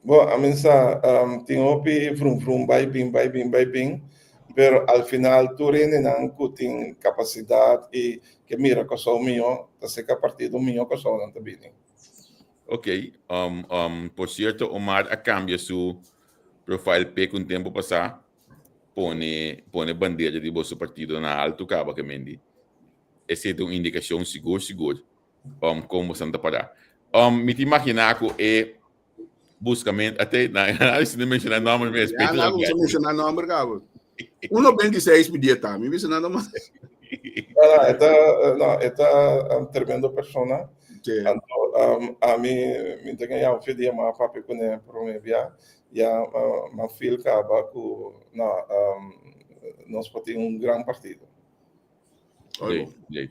Bo a mensa tin hopi vrum vrum bai bin bai bin bai bin pero al final tur hendenan ku tin kapasidat i ke mira Kòrsou mihó ta seka partido mihó Kòrsou nan ta bini. Ok, por sierto Omar a kambia su profile pic un tempu pasá pone pone bandera di boso partido na altu kaba ke mendi esei ta un indikashon sigur sigur um, kon bosan ta pará. Um, mi ta imaginá ku e buskamentu, ate, na, na, si no menshoná nòmber mes, Ja, Peter nou, Alberto. se menciona nombre, cabo. 1,26 mi dieta, mi bisa nada mas. No, no, e ta, no, e ta un tremendo persona. Sí. Anto, um, a mi, mi ta ganhá un few dia ma papia kuné promé bia. Ya, uh, ma feel kaba ku, no, um, nos por tin un gran partido. Lei, lei.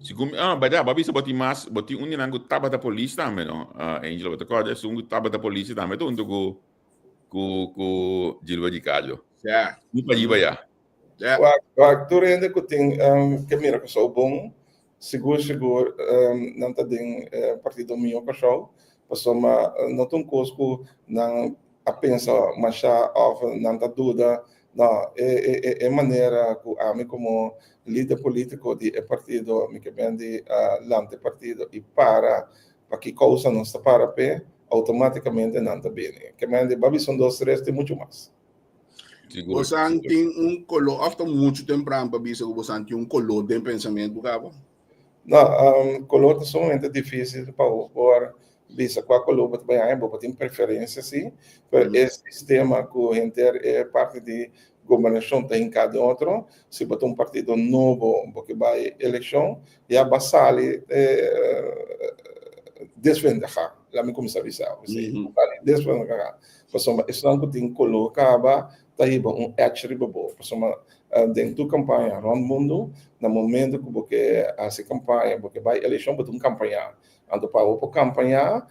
Segun, ah, berdad, bo a bisa bo tin mas, bo tin un di nan ku tabata polis tambe, no? Ah, Angelo, bo ta kòrda esun ku tabata polis tambe ta huntu ku ku ku Gilbert Ricardo. Ja. Ni pa riba ya. Ja. Wak, wak, tur hende ku tin um, ke mira Kòrsou bon, sigur sigur um, nan ta den eh, partido Mihó Kòrsou, pasobra no ta un kos ku nan a pensa masha òf nan ta duda. No, e e e manera ku ami komo lider polítiko di e partido mi ke ben di lanta e partido i para pa ki kousa nos ta para p'e, outomátikamente nan ta bini. Ke men di babi son dos tres tin muchu mas. Bosan tin un koló òf ta muchu tempran pa bisa ku bosan tin un koló den pensamentu kaba? No, koló ta sumamente difísil pa bo por. bisa kua koló bo ta bai haña, bo por tin preferensia sí, pero e sistema ku henter e parti di gobernashon ta hinká den otro, si bo ta un partido nobo bo ke bai elekshon, ya bo a sali desventahá, laat mi kuminsá bisa bo así, bo sali desventahá, pasobra esnan ku tin koló kaba ta hiba un edge riba bo, pasobra den tur kampaña rònt mundu, na momento ku bo ke hasi kampaña, bo ke bai elekshon, bo tin un kampañá. Anto pa bo por kampañá,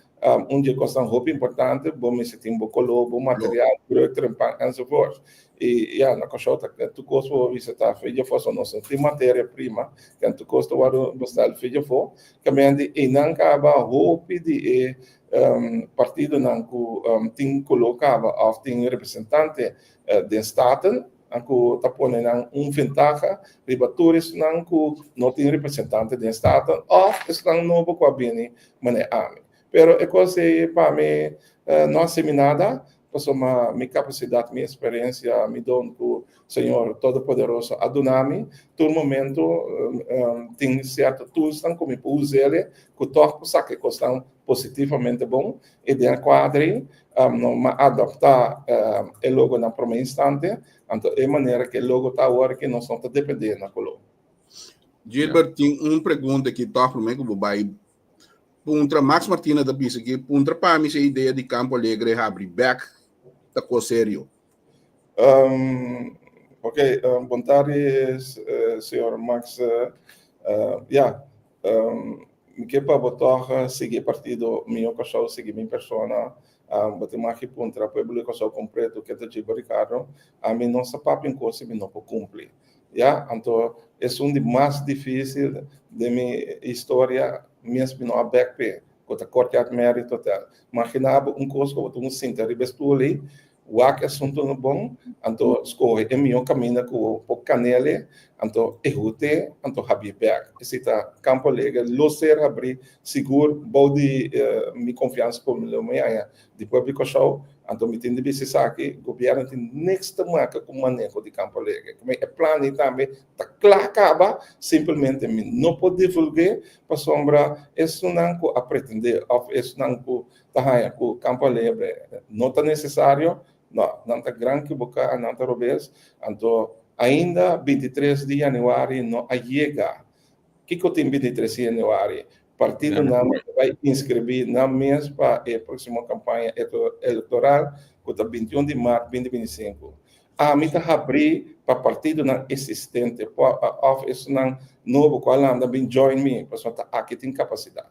un di e kosnan hopi importante, bo mester tin bo koló, bo material, druktrempan, enzovoort. I ya, na Kòrsou ta tur kos bo bisa ta fe djafó, so nos no tin materia prima, ken tur kos ta wòrdu bestel fe djafó. Kamente einan kaba hopi di e partidonan ku tin koló kaba òf tin representante den Staten, ku ta pone nan un ventaha riba tur esnan ku no tin representante den Staten òf esnan nobo ku a bini manera ami. Pero e kos ei pa mi no a semi nada, pasobra mi kapasidat, mi eksperensia, mi don ku Señor Todopoderoso a duna mi, tur momento tin sierto toolsnan ku mi por us'e ku tòg por saka e kosnan positivamente bon i den e kuadro ei no m'a adoptá e logo na promé instante, anto e manera ku e logo ta awor aki nos no ta dependé na koló. Gilbert tin un pregunta aki tòg promé ku bo bai puntra. Max Martina ta bisa aki, puntra pa mi si e idea di Campo Alegre habri bèk ta kos serio. Ok, bon tardi señor Max. Ya, Mi ke pa bo tòg sigui e partido Mihó Kòrsou, sigui mi persona. Bo tin mag di puntra pueblo di Kòrsou kompleto ke ta Gilbert Ricardo. Ami no sa papia un kos si mi no por kumpli. Ya, anto esun di mas difísil den mi historia mes mi no a bèk p'e, ku ta Courtyard Marriott Hotel. Maginá bo un kos ku bo ta un sinta riba e stul ei, Wak e asuntunan bon, anto skohe e mihó kaminda ku bo por kanel'e, anto ehut'é, anto habié bèk. Esei ta Campo Alegre lo ser habrí sigur bou di mi konfiansa ku lo mi haña di pueblo di Kòrsou. Anto mi tin di bisa esaki, gobièrnu tin niks te maka ku maneho di Campo Alegre. Ku e plan ei tambe ta kla kaba, simpelmente mi no por divulg'é pasobra esunnan ku a pretendé òf esunnan ku ta haña ku Campo Alegre no ta nesesario, no, nan ta gran kiboká, nan ta robes, anto ainda 23 di yanüari no a yega. Kiko tin 23 di yanüari? Partidonan ta bai inskribí nan mes pa e próksimo kampaña elektoral ku ta 21 di mart 2025. Ami ta habrí pa partidonan eksistente òf esunnan nobo ku a landa bin join mi, pasobra ta aki tin kapasidat.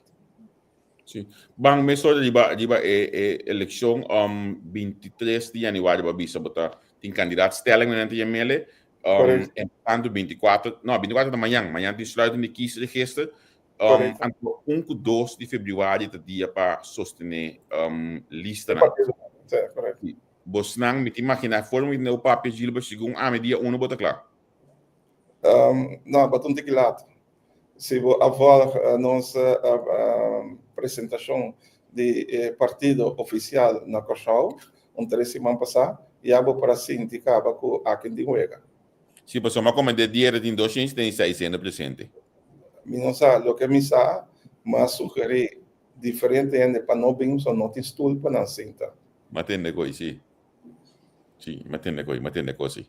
Sí. Ban mesora riba riba e e elekshon um 23 di januari bo a bisa bo ta tin kandidaatstelling nan ta yamele. Um Correct. en tanto 24, no 24 ta mañan, mañan tin sluiting di kiesregister. Um Correct. anto 1 ku 2 di februari ta dia pa sostene um listanan. Partido. Sí, correct. Sí. Bosnan mi ta imagina for mi tende bo papia Gilbert segun ami dia 1 bo ta kla. Um no, bo ta un tiki laat. Si bo a volg nos presentashon di e partido ofisial na Kòrsou un tres siman pasá, ya bo por a sinti kaba ku akin tin wega. Si, pasobra mi a koment'é dier tin 276 hende presente. Mi no sa. Loke mi sa, mi a sugerí diferente hende pa no bin, pasobra no tin stul pa nan sinta. Mi a tende ku ei, si. Sí, mi a tende ku, mi a tende ku si.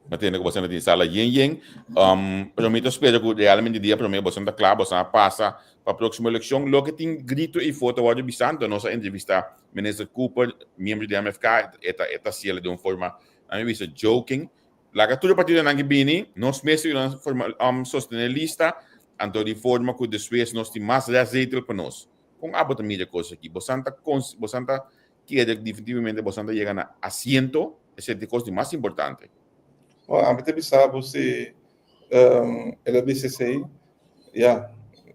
Mi a tende ku boso tin sala yen yen. Um, pero mi ta spera ku realmente dia promé boso ta kla, boso a pasa pa próksimo elekshon. Loke tin grito ei for ta wòrdu bisá, anto nos a entrevistá Minister Cooper, miembro di MFK, e ta e ta hasiel den un forma, a mi bisa joking. Laga tur e partidonan ki bini, nos mes ta yuda forma um sostené lista, anto di forma ku despues nos tin mas restzetel pa nos. Kon abo ta mira e kos aki? Boso ta boso ta Kere definitivamente boso ta yega na asiento, esei ta e kos di mas importante. Bo, ami ta bisa bo si el a bisa esei, ya,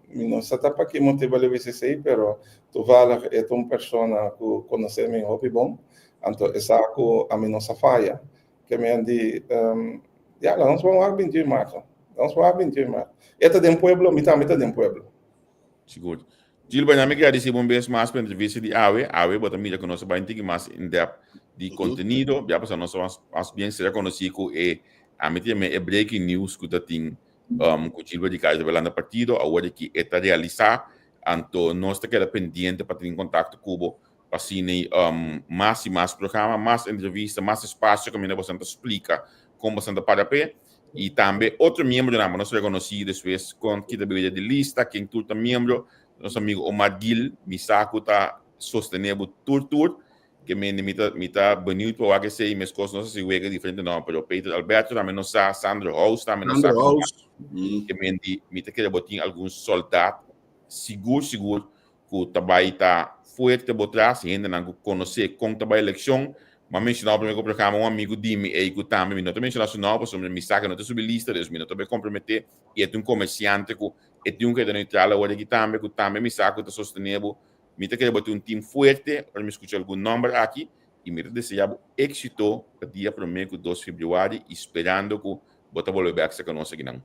mi no sa ta pa ki motibu el a bisa esei, pero toevallig e ta un persona ku konosé mi hopi bon, anto e sa ku ami no sa faya. Ke men di, ya, laga nos wak 21 marzo, laga nos wak 21 marzo. E ta den pueblo, mi tambe ta den pueblo. Sigur. Gilbert, na mi gradisi bo un bes mas pa entrevista di awe. Awe bo ta mira ku nos a bai un tiki mas in depth di kontenido. Ya pasobra nos a mas bien sera konosí ku e, ami ta yama e breaking news ku ta tin ku Gilbert Ricardo ta bai lanta partido. Awor aki e ta realisá. Anto nos ta keda pendiente pa tin kontakto ku bo pa asina mas i mas programa, mas entrevista, mas espasio kaminda boso ta splika kon boso ta para p'e. I tambe otro miembronan, bo nos rekonosí despues kon kita bibida di lista, ken tur ta miembro. Nos amigo Omar Gil, mi sa ku ta sostené bo tur tur. Ke mende mi ta mi ta beniut pa wak esei, meskos nos a hasi wega diferente nòmber, pero Peter Alberto tambe nos sa, Sandro House tambe nos sa. Sandro House. Ke mende mi ta kere bo tin algun soldat sigur sigur ku ta bai ta fuerte bo tras, hendenan ku konosé kon ta bai elekshon. Mi a menshoná promé ku programa un amigu di mi ei ku tambe mi no ta menshoná su nòmber pasobra mi sa ku e no ta subi lista, dus mi no ta bai komprometé i e ta un komersiante ku e tin un keda neutral awor aki tambe ku tambe mi sa ku ta sostené bo. Mi ta kere bo tin un team fuerte ora mi skucha algun nòmber aki i mi ta deseá bo éksito pa dia promé ku dos febrüari i sperando ku bo ta bolbe bèk serka nos akinan.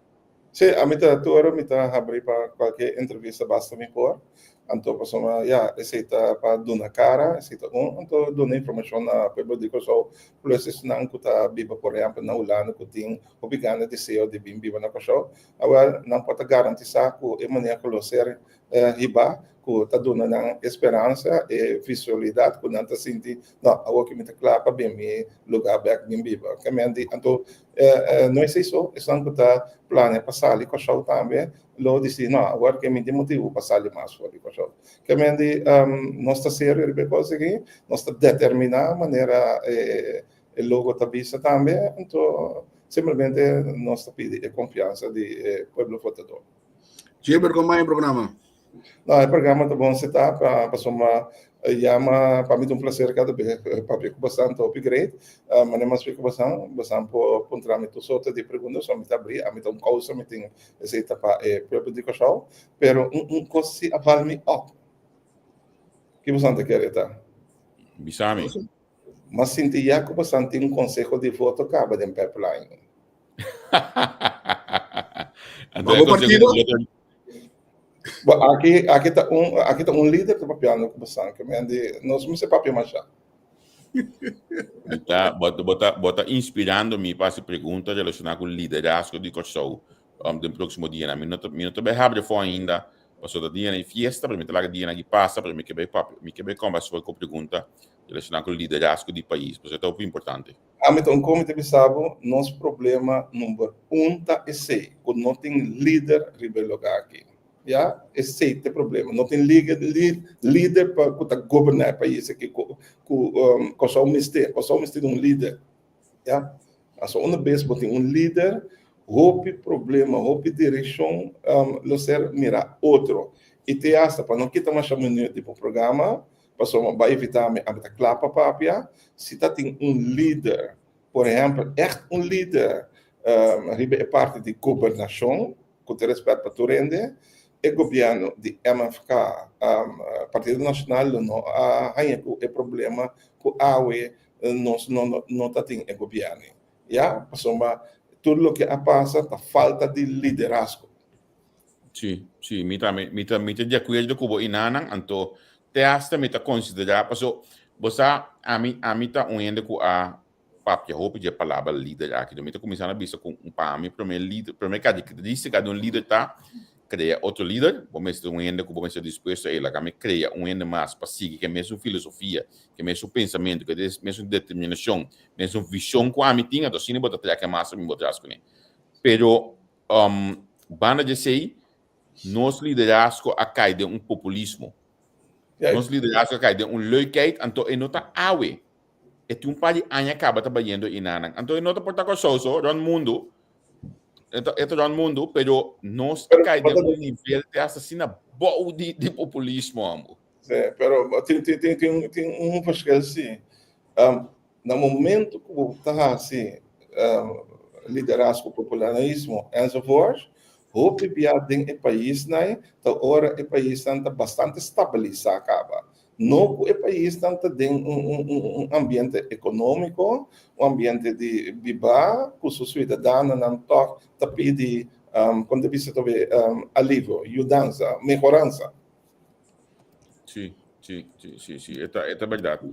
Sí, ami ta tur ora mi ta habrí pa kualke entrevista basta mi por. Anto pasobra ya esei ta pa duna kara, esei ta un, anto duna informashon na pueblo di Kòrsou plus esnan ku ta biba por ehèmpel na Hulanda ku tin hopi gana deseo di bin biba na Kòrsou. Awèl nan por ta garantisá ku e manera ku lo ser hibá ku ta duna nan e speransa, e visualidat ku nan ta sinti, no, awor ku mi ta kla pa bin mi lugá bèk bin biba. Kementi, anto no esei so, esnan ku ta plania pa sali Kòrsou tambe lo disi, no, awor ke mi tin motibu pa sali mas for di Kòrsou. Kementi, nos ta serio riba e kos aki, nos ta determiná manera e logo ta bisa tambe, anto simplemente nos ta pidi e konfiansa di e pueblo votadó. Jibber, kon bai e programa? No, e programa ta bon setá pa pasobra yama pa mi ta un placer kada bes papia ku bosan ta hopi great. Manera mi a splika bosan, bosan por puntra mi tur sorto di pregunta, so mi ta abrí, ami ta un kousa mi tin esei ta pa e pueblo di Kòrsou. Pero un un kos si a val mi òp. Ki bosan ta kere ta? Bisa mi. Mi a sinti ya ku bosan tin un konseho di voto kaba den pipeline. Anto e partido? Bo aki aki ta un aki ta un lider ta papiando ku bosan ke men di nos mester papia masha. Mi ta bo bo ta bo ta inspirando mi pa hasi pregunta relashoná ku liderazgo di Kòrsou um den próksimo dianan. Mi no ta mi no ta bai habri afó ainda pasobra ta dianan di fiesta pero mi ta laga dianan aki pasa pero mi ke bai papia mi ke bai kòmbersá ku pregunta relashoná ku liderazgo di pais pasobra ta hopi importante. Ami ta un komi ta bisa bo, nos problema number un ta esei, ku no tin lider riba e lugá aki. Ya, esei ta e problema. No tin lider pa ku ta goberná e pais aki ku ku Kòrsou mester. Kòrsou mester di un lider. Ya, pasobra una bes bo tin un lider, hopi problema, hopi direkshon lo ser mirá otro. I te asta pa no kita masha minüt di bo programa, Pasobra bo a evitá mi a ta kla pa papia. Si ta tin un lider, por ehèmpel, ègt un lider riba e parti di gobernashon, ku ta rèspèt pa tur hende, e gobièrnu di MFK, Partido Nashonal, lo no a haña ku e problema ku awe nos no ta tin e gobièrnu. Ya, pasobra tur loke a pasa ta falta di liderazgo. Sí, sí, mi tambe, mi ta, mi ta di akuerdo ku bo inanan, anto te hasta mi ta konsiderá, paso bo sa, ami, ami ta un hende ku a papia hopi di e palabra lider aki, mi ta kuminsá na bisa ku pa mi promé lider, promé karakterístika di un lider ta krea otro lider, bo mester un hende ku bo mester dispuesto, ey laga mi krea un hende mas pa sigui ku e mesun filosofia, ku e mesun pensamentu, ku e mesun determinashon, mesun vishon ku ami tin, anto asina bo ta trèk e masa bin bo tras kuné. Pero Um, banda di esei, nos liderazgo a kai den un populismo. Nos liderazgo a kai den un leukheid, anto e no ta awe. E tin un par di aña kaba ta bayendo inanan. Anto e no ta por ta Kòrsou so, rònt mundu. E ta, e ta rònt mundu, pero nos a kai den un nivel te hasta asina bou di, di populismo, ambo. Sí, pero tin, tin, tin, tin, tin un verschil sí. Um, Na momento ku bo ta hasi liderazgo, popularismo enzovoort, hopi bia den e paisnan ta ora e paisnan ta bastante stabilisá kaba. No ku e paisnan ta den un ambiente ekonómiko, un ambiente di biba ku su suidadanonan tòg ta pidi, kon ta bisa tobe, alivio, yudansa, mehoransa. Sí, sí, sí, sí, sí. E ta, e ta berdad.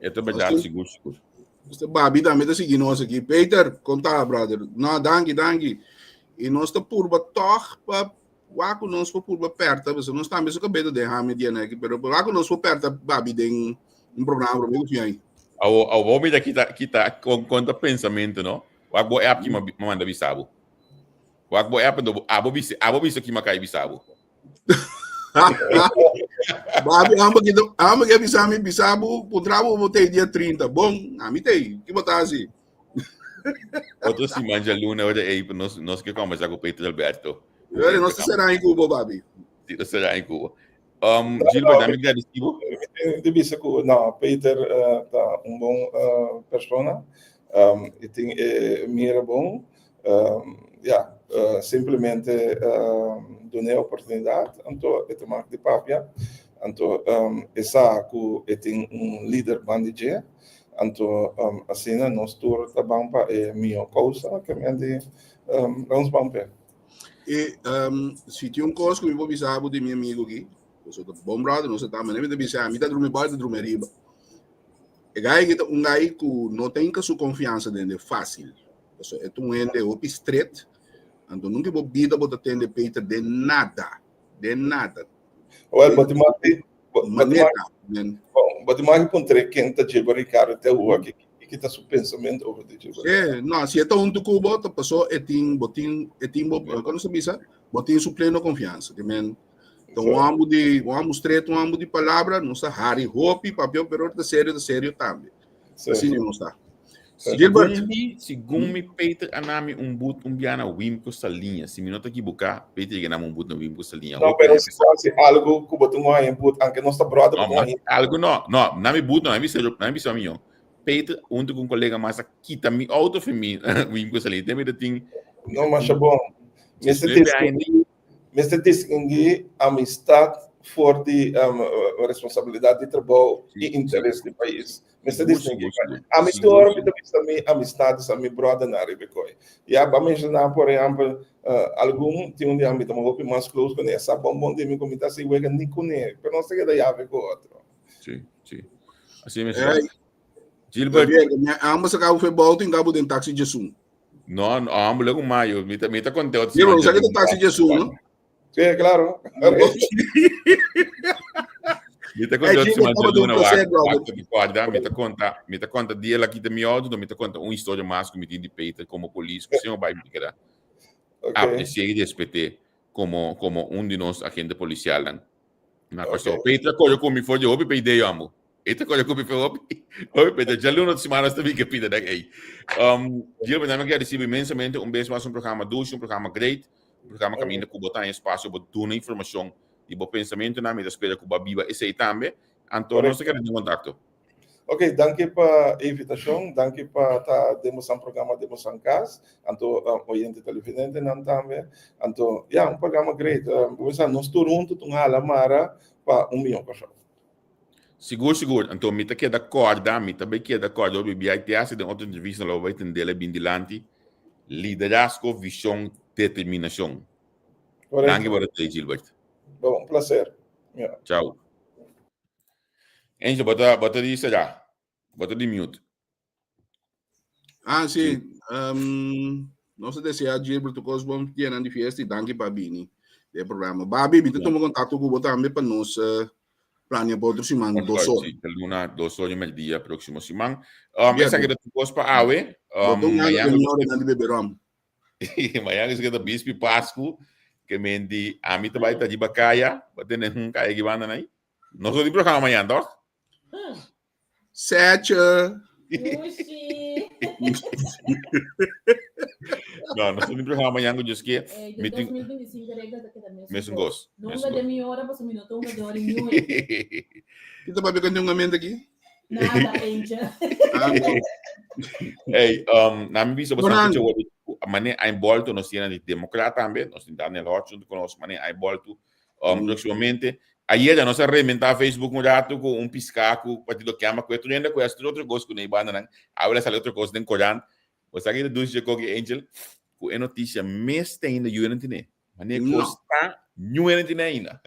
E ta berdad, sigur, sigur. Mr. Babi tambe ta sigui nos aki. Peter, konta, brother. No, danki, danki. I nos ta purba tòg pa. Wak ku nos por purba pèrta, pasobra nos tambe su kabes ta den hami dia neki, pero wak ku nos por pèrta babi den un programa promé ku fin ai. Awo, awo bo mira kita, kita kon, kon ta pensamentu, no? Wak bo app ki ma, ma manda bisa bo. Wak bo app, ando abo bisa, abo bisa ki ma kai bisa bo. Babi, amba ki, amba ki bisa mi, bisa bo, puntra bo bo tei dia 30. Bon, ami tei, ki bo ta hasi? Otro siman djaluna ora ei nos nos ke kombersá ku Peter Alberto. Ora nos ta será en Cuba, babi. Si, nos será en Cuba. Um, Gilbert, dame gradisibo. Di bisa ku no, Peter uh, ta un bon uh, persona. Um, e tin e mira bon. Um, ja, uh, simplemente uh, dune oportunidad, anto e ta mak di papia. Anto um, e sa ku e tin un lider bandi dje. Anto asina nos tur ta ban pa e mihó kousa ke men di nos ban p'e. E si tin un kos ku mi por bisa bo di mi amigu aki, pasobra ta bon brother nos ta, manera mi ta bisa, mi ta drumi abou, e ta drumi ariba. E gai aki ta un gai ku no ta hinka su konfiansa den dje fásil. Pasobra e ta un hende hopi stret, anto nunka bo bida bo ta tende Peter den nada, den nada. Well, bo tin mas di Manera, men. Bo tin mas di puntra ken ta Gilbert Ricardo te awor aki, ki ta su pensamentu over di Gilbert Ricardo. No, si e ta huntu ku bo, ta paso e tin, bo tin, e tin bo, kono se bisa? Bo tin su pleno konfiansa. Ke men, ta un ambu di, un ambu stret, un ambu di palabra, nos ta hari hopi, papia, pero ta serio, ta serio tambe. Asina nos ta. Gilbert. Segun mi, segun mi Peter a nami un but un bia na Wimco Saliña. Si mi no ta ekiboká, Peter yega nami un but na Wimco Saliña. No, pero si hasi algo ku bo tin un haña but, anke nos ta brother, bo tin un haña. Algo no, no, nami but no, nami bisa, nami bisa mi yo. Peter hunto ku un kolega mas a kita mi auto fi mi Wimco Saliña. Te mi ta tin. No, masha bon. Mester distinguí, mester distinguí amistad for di responsabilidad di trabou i interes di pais. Mester distinguí. Ami tur mi ta bisa mi amistades, mi brothernan riba e koi. Ya, bo a menshoná, por ehèmpel, algun tin un di nan mi ta hopi mas close kuné, sa bon bon di mi ku mi ta hasi wega ni kuné, pero nos ta keda yabi ku otro. Sí, sí. Así mester. Gilbert. Ambos a cabo fe bouto en cabo den taxi Jesús. No, no, ambos luego mayo. Mi ta, mi ta conteo. Sí, pero sabe que taxi Jesús, no? Sí, claro. Mi ta conta otro semana luna wak, wak di guarda, mi ta conta, mi ta conta dia la kita mi auto, mi ta conta un historia mas ku mi tin di Peter como polis, ku señor bai mi keda okay. Aprecié y respeté como como un di nos agente policial nan. Na okay. Peter koyo ku mi for di hopi pe idea amo. E ta koyo ku mi for hopi. Hopi Peter, ja luna semana sta mi ke pida dak ei. Gilbert, nami agradecido inmensamente un bes mas un programa dushi, un programa great. Un programa kaminda ku bo ta haña espasio bo duna informashon di bo pensamentunan. Mi ta spera ku bo a biba esei tambe. Anto nos ta keda den kontakto. Ok, danki pa e invitashon, danki pa ta den bosan programa den bosan kas, anto oyente televidentenan tambe. Anto, ya, un programa great. Bo bisa nos tur huntu ta un hala mara pa un mihó Kòrsou. Sigur, sigur. Anto mi ta keda kòrda, mi ta bai keda kòrda hopi biaha i te hasta den otro entrevista lo bo bai tendel e bin dilanti. Liderazgo, vision, determinacion. Correcto. Danki por esei, Gilbert. Bon, un placer. Ja. Ciao. Angel, bo ta, bo ta di será. Bo ta di mute. Ah, sí. Um, nos ta desea Gilbert tur kos bon dianan di fiesta i danki pa bini den programa. Babi, mi ta tuma kontakto ku bo tambe pa nos eh, Plania pa otro siman, dos or. Sí, luna, dos or y merdia próximo siman. Um, esa que tu kos pa awe. Um, mañana, mañana di bebe rom. Mañana se ta bispi Pascu, que men di a mi ta bai ta riba kaya, ba tene un kaya ki banda nai. No so di programa mañana, toch? Setje. Mushi. No, no so di programa mañana, just que Eh, mi tin 2025 regla ta keda mesun mesun kos. kos. No Mesun hunga kos. den mi ora pasobra mi no ta hunga den ora ñoe. Ki ta papia kende hungamentu aki? Nada, Angel. Ah, no. Hey, na mi bisa bastante Bonan. che word mane ein bolto nos tiene di democrata tambe, nos tin Daniel Hodge junto con nos, mane ein bolto próximamente. Ayer nos a reventá Facebook un rato ku un piská ku partido Kema ku otro hende ku otro otro kos ku nei banda nan. Ahora sale otro kos den korant. Bo sa ki ta dulce koki Angel ku e notisia mes te ainda yu no tine. Mane No. kos ta yu no tine ainda.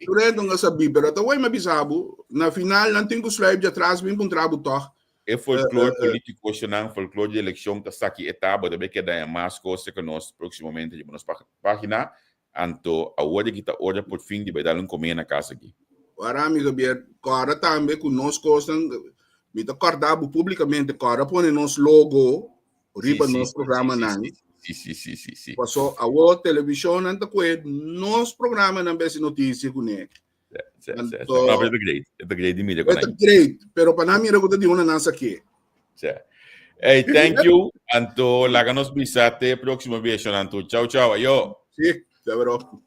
Tur hende no sabí, pero ta wei mi a bisa bo, na final nan tin ku sluip djatras bin puntra bo tòg. E folklor politico nan, folklor di eleccion ta saki e tabo, ta bay keda mas cos ku nos próximamente riba nos pagina. Anto awor di aki ta ora por fin di bai dal un komé na kas aki. Ora mi Javier, kòrda tambe ku nos kosnan, mi ta kòrda bo públikamente, kòrda pone nos logo riba nos programanan. Sí, sí, sí, sí, sí. Paso awor televishonnan ta kue nos programanan bes di notisia kuné. Sí, sí, sí. No, pero e ta great. E ta great di mira ku nan. E ta great, pero pa nan mira ku ta di una nan sa ke. Sí. Hey, thank you. Anto, laga nos bisa te próximo bes, Anto. Chau, chau. Ayo. Sí, te bro.